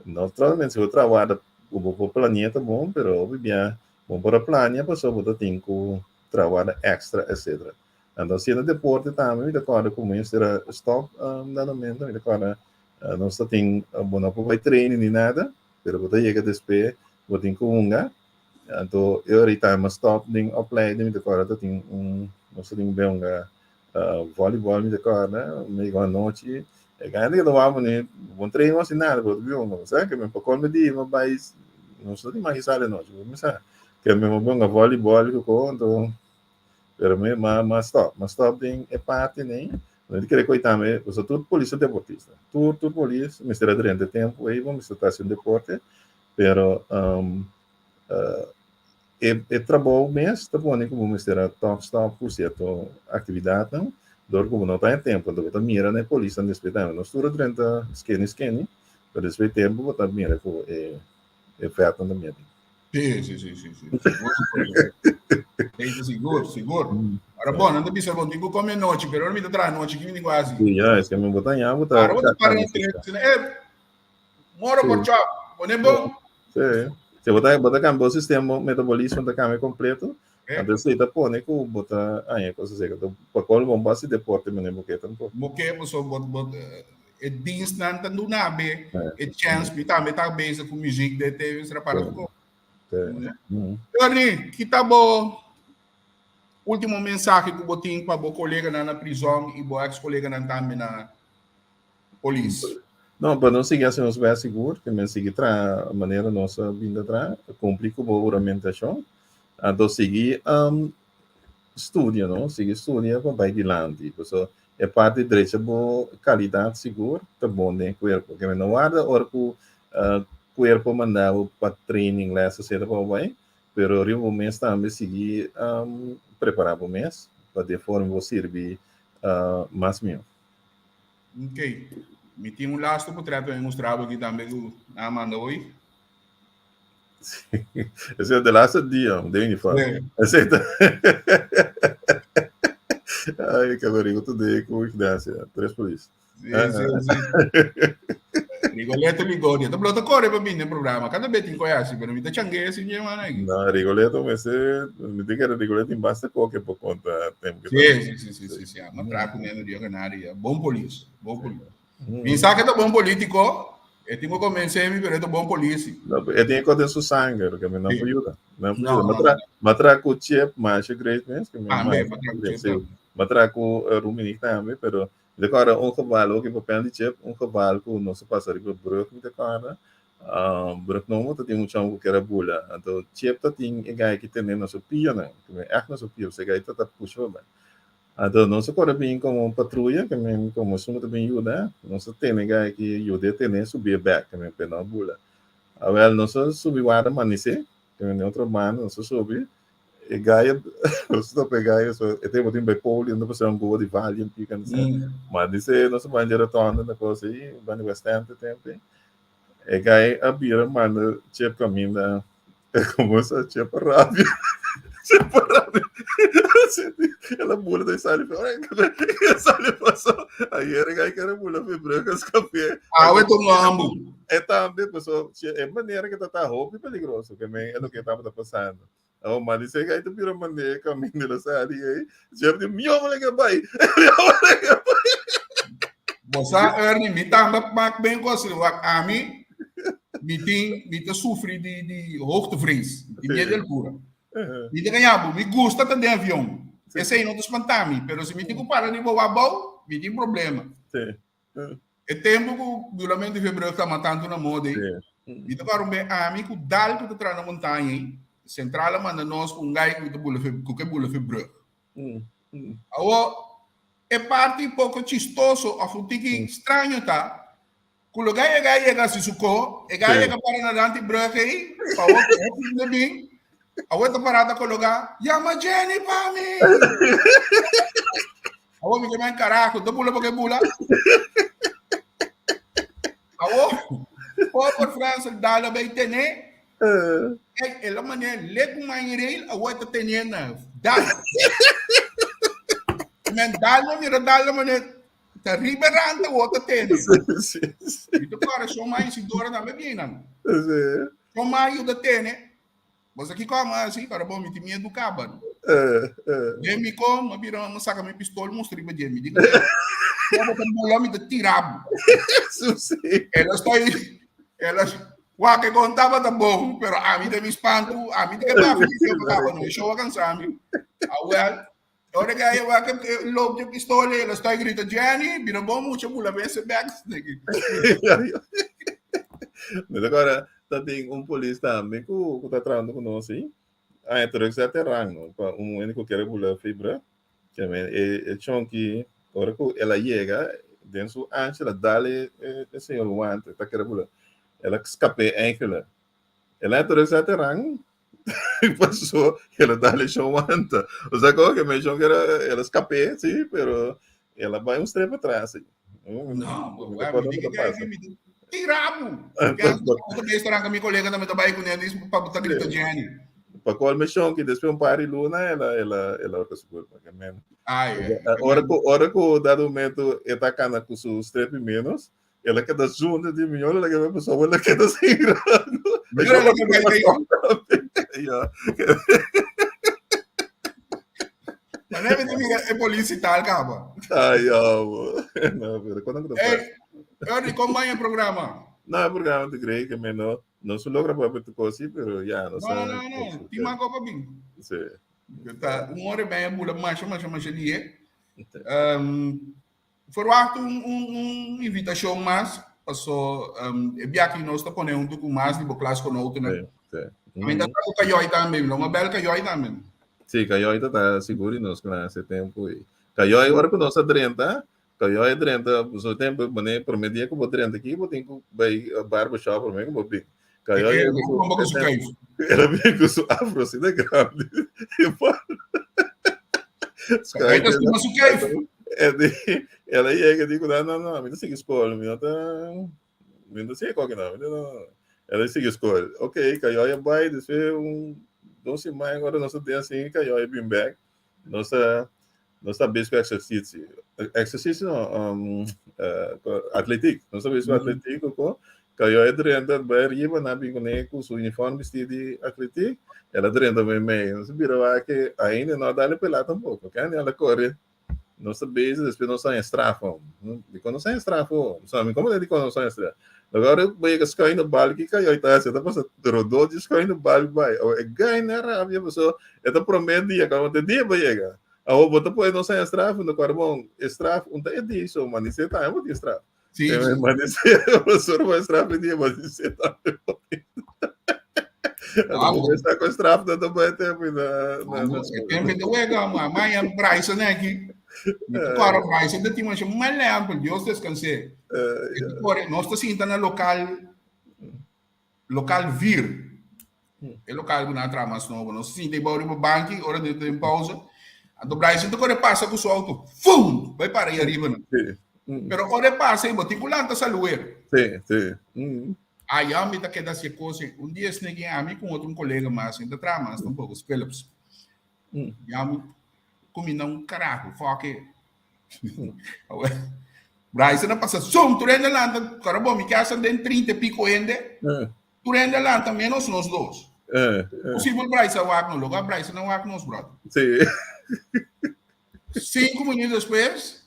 naturalmente si bo traha warda ku bo por plania ta bon, pero hopi bia bo por a plania pasobra bo ta tin ku traha warda èkstra etcetera. Anto hasiendo deporte tambe mi ta kòrda ku mi mester a stòp dado momento, mi ta kòrda Nos ta tin, bo no por bai training ni nada, pero bo ta yega despues, bo tin ku hunga. Anto e ora ei tambe a stop den opleiding, mi ta kòrda ta tin un, nos ta tin bai hunga volleyball mi ta kòrda, mi yega un anochi, e gana ta wak bo bon train no hasi nada, pero bo ta bin hunga, bo sa ke mi pa kolme di mi bai, nos no tin mas sali anochi, bo sa ke mi bai hunga volleyball kiko, anto Pero mi ma ma stop, ma stop den e parti nei. No di kere koi tambe, pasobra tur polis ta deportista. Tur tur polis mester a drenta e tempu ei bo mester ta hasi un deporte, pero um, uh, e, e trabou mes ta pone ku bo mester a tòg stop ku sierto aktividatnan, dor ku bo no ta e tempu. Anto bo ta mira na e polisnan despues tambe. Nos tur a drenta skeni skeni, pero despues di tempu bo ta mira ku e e vètnan ta mete. Sí, sí, sí, sí, sí. Sigur, sigur. Sí, sigur, sigur. Ahora, bon, no bisa bon, tingu come noche, pero ahora mi ta traha noche, kimi tingu hasi? Sí, ya, es que mi bota ya, bota. Ahora bota para eh, moro por chop, pone bon. Sí. Sí, bota bota cambia o sistema metabolismo ta cambia completo. Entonces sí, ta pone ku bota aña cosa seca. Pa kol bon basi deporte mene boke tampoco. Boke, so bot bot E dienstnan ta duna be e chance mi tambe ta bezig ku muziek de te esra para ku. Ernie, kita bo último mensahe ku bo tin pa bo koleganan na prizòn i bo ex koleganan tambe na polis. No, pa nos sigui hasi nos best sigur, ke men sigui traha manera nos a bin ta traha, kumpli ku bo huramentashon, anto sigui studia, no? Sigui studia pa bai dilanti. Pasobra E parti drecha bo kalidat sigur ta bon den e kuerpo. Ke men no warda ora ku kuerpo manda bo pa training, les, etcetera pa bo bai. Pero riba bo mes tambe sigui prepará bo mes pa di e forma bo sirbi mas mihó. Ok. Mi tin un lastu portret pa mi mustra bo aki tambe ku nan a manda hoy. Ese de laatste dia den uniform. Sí. Ese ta. Ay, que rico tu de ku Ignacia, tres polis. Sí, sí, sí. Rigoletto Ligorio. Ta blota corre pa bini programa. Cada vez tin koe así, pero mi ta changue así mi man aquí. No, Rigoletto me se, mi tin que Rigoletto in basta koke por conta tem que Sí, sí, sí, sí, sí, sí. Ma traco neno Rio Canaria. Bon polis, bon polis. Mi sa que ta bon politico, e tin que convencer mi, pero e ta bon polis. No, e tin ko den su sanger, que mi no Sí. por yuda. No por No, yuda. no, Ma tra, ma tra ku Chip, ma great mes, que mi Tambe, ma ma tra ku Chip sí. tambe. Ma tra ku Ruminic tambe, pero Mi ta kòrda un geval oki papel di chip, un geval ku nos a pasa riba brug mi ta kòrda. Brug nobo ta tin un chon ku kier a bula. Anto chip ta tin e gai ki tene na su pionan, ki men ègt na su pio, pasobra e gai ta ta pusha pa bai. Anto nos a kore bin komo un patruya, ke men komo esun ku ta bin yuda, nos a tene e gai ki yud'é tene subié bèk, ke men p'e no a bula. Awèl nos a subi warda manisé, ke men den otro banda nos a subi, E gaya, nos topa e gaya, so e tempo tin bai poli, unda pasá un goa di Valium pika, no sé. Ma dice, nos ban dje rotonda na cosa ei, ban di West End e tempo ei. E gaya a bira manda chep caminda, e começa chep a rabia, chep a rabia. El a bula ta sali, el sali paso. Ayer e gaya kere bula fi brug a scapé. Awe tuma ambu. E tambe, paso, e manera que ta ta hopi peligroso, que men e loke tabata pasando. Oh, ma dice que ta bira mande caminda la sali ei. Jeff di mio mole que bai. Mio mole que bai. Bosa Ernie, mi tamba pak ben kosi wak ami mi tin mi ta sufri di di hoogtevrees, di miedo di altura. Mi ta gaña bo, mi gusta ta den avion. Esei no ta spanta mi, pero si mi tin ku para riba abou, mi tin problema. E tempu ku violamentu di Febrero ta matando na moda ei, mi ta para un be ami ku dal ku ta traha na montaña ei, sentral a manda nos ku un gai ku ta bula ku ke bula Febrero. Awor, e parti poko chistoso òf un tiki straño ta ku lo gai e gai yega hasi su ko, e gai yega para na danti brug ei, pa awor ku hopi hende bin, awor e ta para ta kologa, Yama Jenny pa mi! Awor mi ke men carajo, ta bula porque bula. Awor, pober Fransel dala bay tene. Ey, el a mane lek un man rail, awor ta tene na dal. Men dal no mira dal la mane ta riba ranta awor ta tene. Mi ta para show mai Isidora tambe bien nan. Show mai yuda tene. Bo sa kiko amo hasi? Para bo mi tin miedu kaba. Den mi kom, mi bira mi saka mi pistol mustra riba dje. Mi di ku bo ta bula mi ta tira bo. Ela sta ela wak e kon tabata bon, pero ami den mi spantu, ami ta keda afli mi kaba no, e show a kansa mi. Awel, ora ke a wak e loop dje pistol ela sta grita Jenny, bira bo mucha bula bese bek. Mi ta kòrda ta tin un polis tambe ku ku ta trahando ku nos ei. Ah, e terug zet e rang no, pa un hende ku kere bula fibra. Ke men e e chonki ora ku el a yega den su ancha el a dal e e señor wante ta kere bula. El a skap'é eigenlijk. El a terug zet e rang pasó el a dal e shon wanta. Osea komo ke men shon kere el a skap'é si pero El a bai un streep atras ei. No, mi ta kòrda loke ta pasa. Tira bo! Otro bes ta ranka mi kolega tambe ta bai kuné dis pa ta grita Jenny. Pa kolme shonki despues un par di luna el a el a el a horka su kurpa. Ke men. Ai. Ora ku ora ku dado momento e ta kana ku su strepi menos, el a keda zunda di miñor el a keda pasobra el a keda sin rango. Miñor el a keda kai Ja. Maar nee, mi mira e politie tal kaba. Ai, amo. No, pero cuando que Hey, Ernie, kom bij een programma? No, el programa te cree que me no no se logra para tu cosi, pero ya no No, no, no, no. Ti man kopa bin. Sí. Ta un hora e meia bula masha masha masha die. Um, Verwacht un, un, un invitacion mas, paso um, e biaha nos ta pone hunto cu mas di bo klasgenotennan. Sí, sí. Mi ta ku Kayoy tambe, lo ma bel Kayoy tambe. Sí, Kayoy ta ta sigur di nos clase tempo. Y Kayoy, ora ku nos a drenta, Kayoy a drenta, so tempo, mane, prome dia ku bo drenta aki, bo tin ku bai barbershop prome ku bo bin. Kayo E komba ku su kaif. El a bin ku su afro asina grandi. Kayo ta stima su kaif. El a yega di ku no, no, no, mi ta sigui skol, mi no ta, mi no ta sigui koki no, mi no. El a sigui skol. Ok, Kayo a bai, despues un dos siman ora nos ta den asin, Kayo a bin bek. Nos ta nos ta bezig ku exercicio. Exercicio no, um, uh, atletiek. Nos ta bezig ku atletiek ko. Kayo e drenta bai riba na bin kuné ku su uniform bisti di atletiek. El a drenta mei mei. Nos a bira wak ke ainda no a dale pelá tampoko. Kende el a kore. Nos ta bezig despues nos haña straf. Dikon nos haña straf? So mi komo dikon nos haña straf. Awor bo yega schuin de balki kayo ta hasi ta pasa rodó di schuin de balki bai. Awor e gai na rabia paso e ta promé dia kaba te dia bo yega. Awor bo ta pone nos haña straf no kòrda bon e straf un ta e dia so manisé tambe bo tin straf. Sí, sí. Manisé profesor bo straf e dia manisé tambe bo tin. Ah, Bo bo. sa ku straf na ta bai tempu na na na E tempo de wega, ma mãe Bryce aqui. Agora Bryce de tinha uma malempel, Deus descanse. Agora nós está sinta na local local vir. E local ku na atrás mas novo. Nós sinta igual riba banki, ora de tem pausa. Anto Bryce te corre passa com seu auto. Fum! Vai para aí arriba. No. Sí. Pero ora passa e botin kulanta saluer. Sí, sí. Aya mi ta keda hasi e kos ei. Un dia esne gen ami ku otro un kolega mas, mi ta traha mas tampoco, Philips. Ya mi kuminda un karaho, fuck it. Bryson a pasa zoom, tur hende lanta, kora bo, mi kasa den 30 e piko hende, tur hende lanta menos nos dos. Posibel Bryson a wak nos, loke a Bryson a wak nos, brother. Sí. Sinku minuut despues,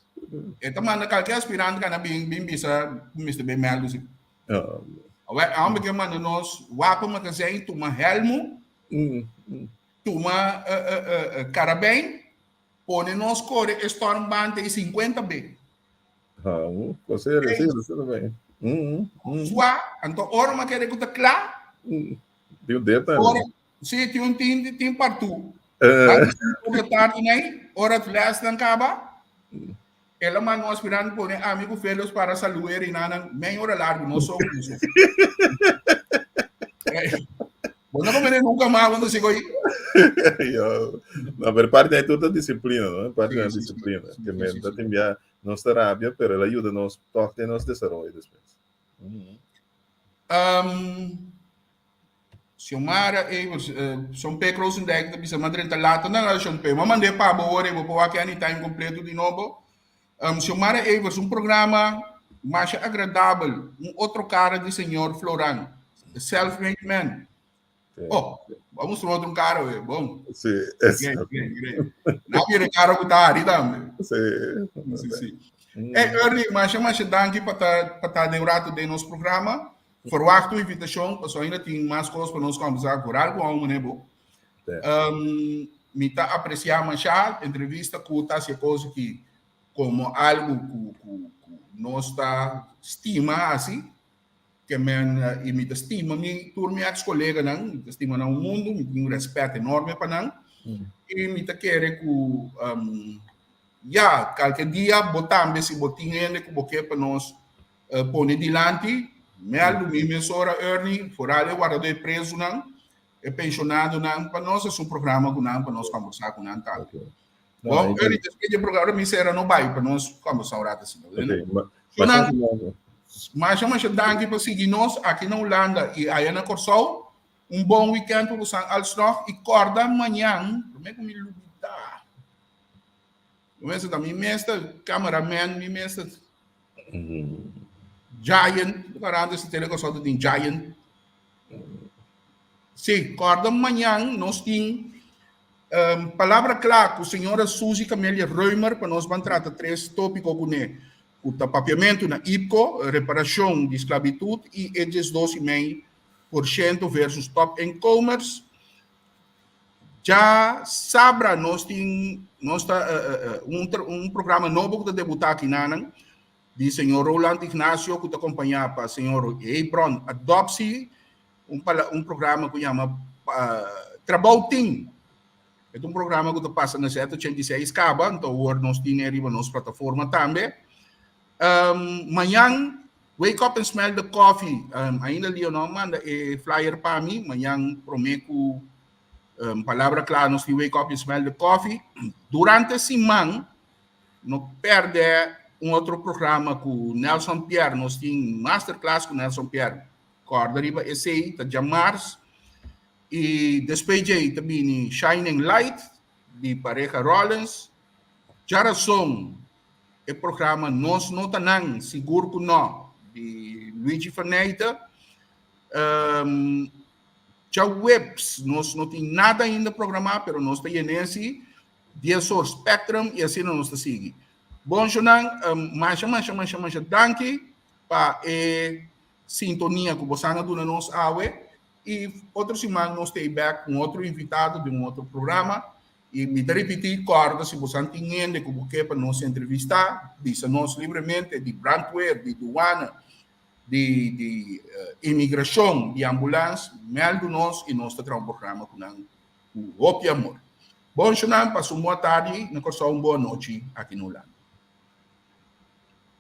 e ta manda kalke aspirante kana bin bin bisa ku mester bin mèldu si. Awor e homber ke manda nos wak pa magazijn tuma hèlmu, tuma karabijn, pone nos kore e stormband ei sinkuenta be. Ah, kosere, sí, sí, tambe. Swa, anto ora mi a kere ku ta kla. Tin un deta. Sí, tin un tin, tin partu. Antes di tardi nei, ora het lesnan kaba, el a manda un aspirante pone ami ku Felix para saluer i nanan mei ora largu, no so no so. Bo no komene nunca mas cuando sigo ahí. Yo, no, pero parte ahí tuta disciplina, no? Parte Sí, de sí, sí. disciplina. Sí, Que sí, me sí, ta sí. timbia nos ta rabia, pero el ayuda nos toch den nos desarrollo después. Xiomara Evers, Shon P. Krosendijk ta bisa ma drenta later na la Shon P. Ma mand'é pa bo ora bo por wak anytime completo di nobo. Xiomara Evers, un programa masha agradabel, un otro cara di señor Floran, the self-made man. Oh, bo a mustra otro un cara we, bon. Sí, exacto. Great, great, great. Na bira cara ku ta hari tambe. Sí. Sí, sí. Hey Ernie, masha masha danki pa ta pa ta den un rato den nos programa. Verwacht un invitacion, pasobra ainda tin mas cos pa nos conversa, vooral cu hombre bo. Um, mi ta aprecia masha entrevista cu ta haci e cos aki como algo cu, cu, cu nos ta stima haci, ke men, y mi ta stima mi tur mi ex coleganan, mi ta stima nan un mundo, mi tin un respet enorme pa nan, y mi ta kere cu, um, ya, kalke dia bo tambe si bo tin hende cu bo ke pa nos Pone dilanti, mèldu mi mesora Ernie, foral e wardadó e prezunan, e penshonadonan, pa nos hasi un programa ku nan, pa nos kombersá ku nan tambe. Bon, Ernie, despues di e programa mi sera no bai pa nos kombersá un rato asina. Shonnan, masha masha danki pa sigui nos aki na Hulanda i aya na Kòrsou. Un bon wikènt pa bosan alsnog i kòrda mañan, promé ku mi lubidá, mi ta mi mes ta cameraman, mi mes ta Giant, garante si tele Kòrsou ta tin Giant. Sí, kòrda mañan nos tin um, palabra kla ku señora Suzy Camelia Reumer pa nos ban trata tres tópiko kuné, ku ta papiamentu na IPCO, reparashon di sklabitut i e 12,5% versus top inkomers. Dja sabra nos tin nos ta un un programa nobo ku ta debutá aki nanan di señor Roland Ignacio ku ta kompañá pa señor Hebron Adopsi un pala un programa ku yama Trabou Tin. E ta un programa ku ta pasa na 786 kaba, anto awor nos tin e riba nos plataforma tambe. Mañan. Wake up and smell the coffee. Ainda Leo no a manda e flyer pa mi. Mañan promé ku Palabra Kla nos tin Wake up and smell the coffee. Durante siman no pèrdè un otro programa ku Nelson Pierre. Nos tin masterclass ku Nelson Pierre. Kòrda riba esei ta djamars. I despues djei ta bini Shining Light di pareha Rollins. Djarason E programa Nos No Ta Nan, Sigur Ku No di Luigi Faneyte. Djaweps nos no tin nada ainda programá, pero nos ta yene si 10 or Spectrum i asina nos ta sigui. Bon shownan, masha masha masha masha danki pa e sintonia ku bosan a duna nos awe i otro siman nos ta ei bèk ku un otro invitado den un otro programa. I mi ta ripití, kòrda si bosan tin hende ku bo ke pa nos entrevistá, bisa nos libremente di brandweer, di duana, di di imigrashon, di ambulans, mèldu nos i nos ta traha un programa ku nan ku hopi amor. Bon shonnan, pasa un bon tardi na Kòrsou, un bon anochi aki na Hulanda.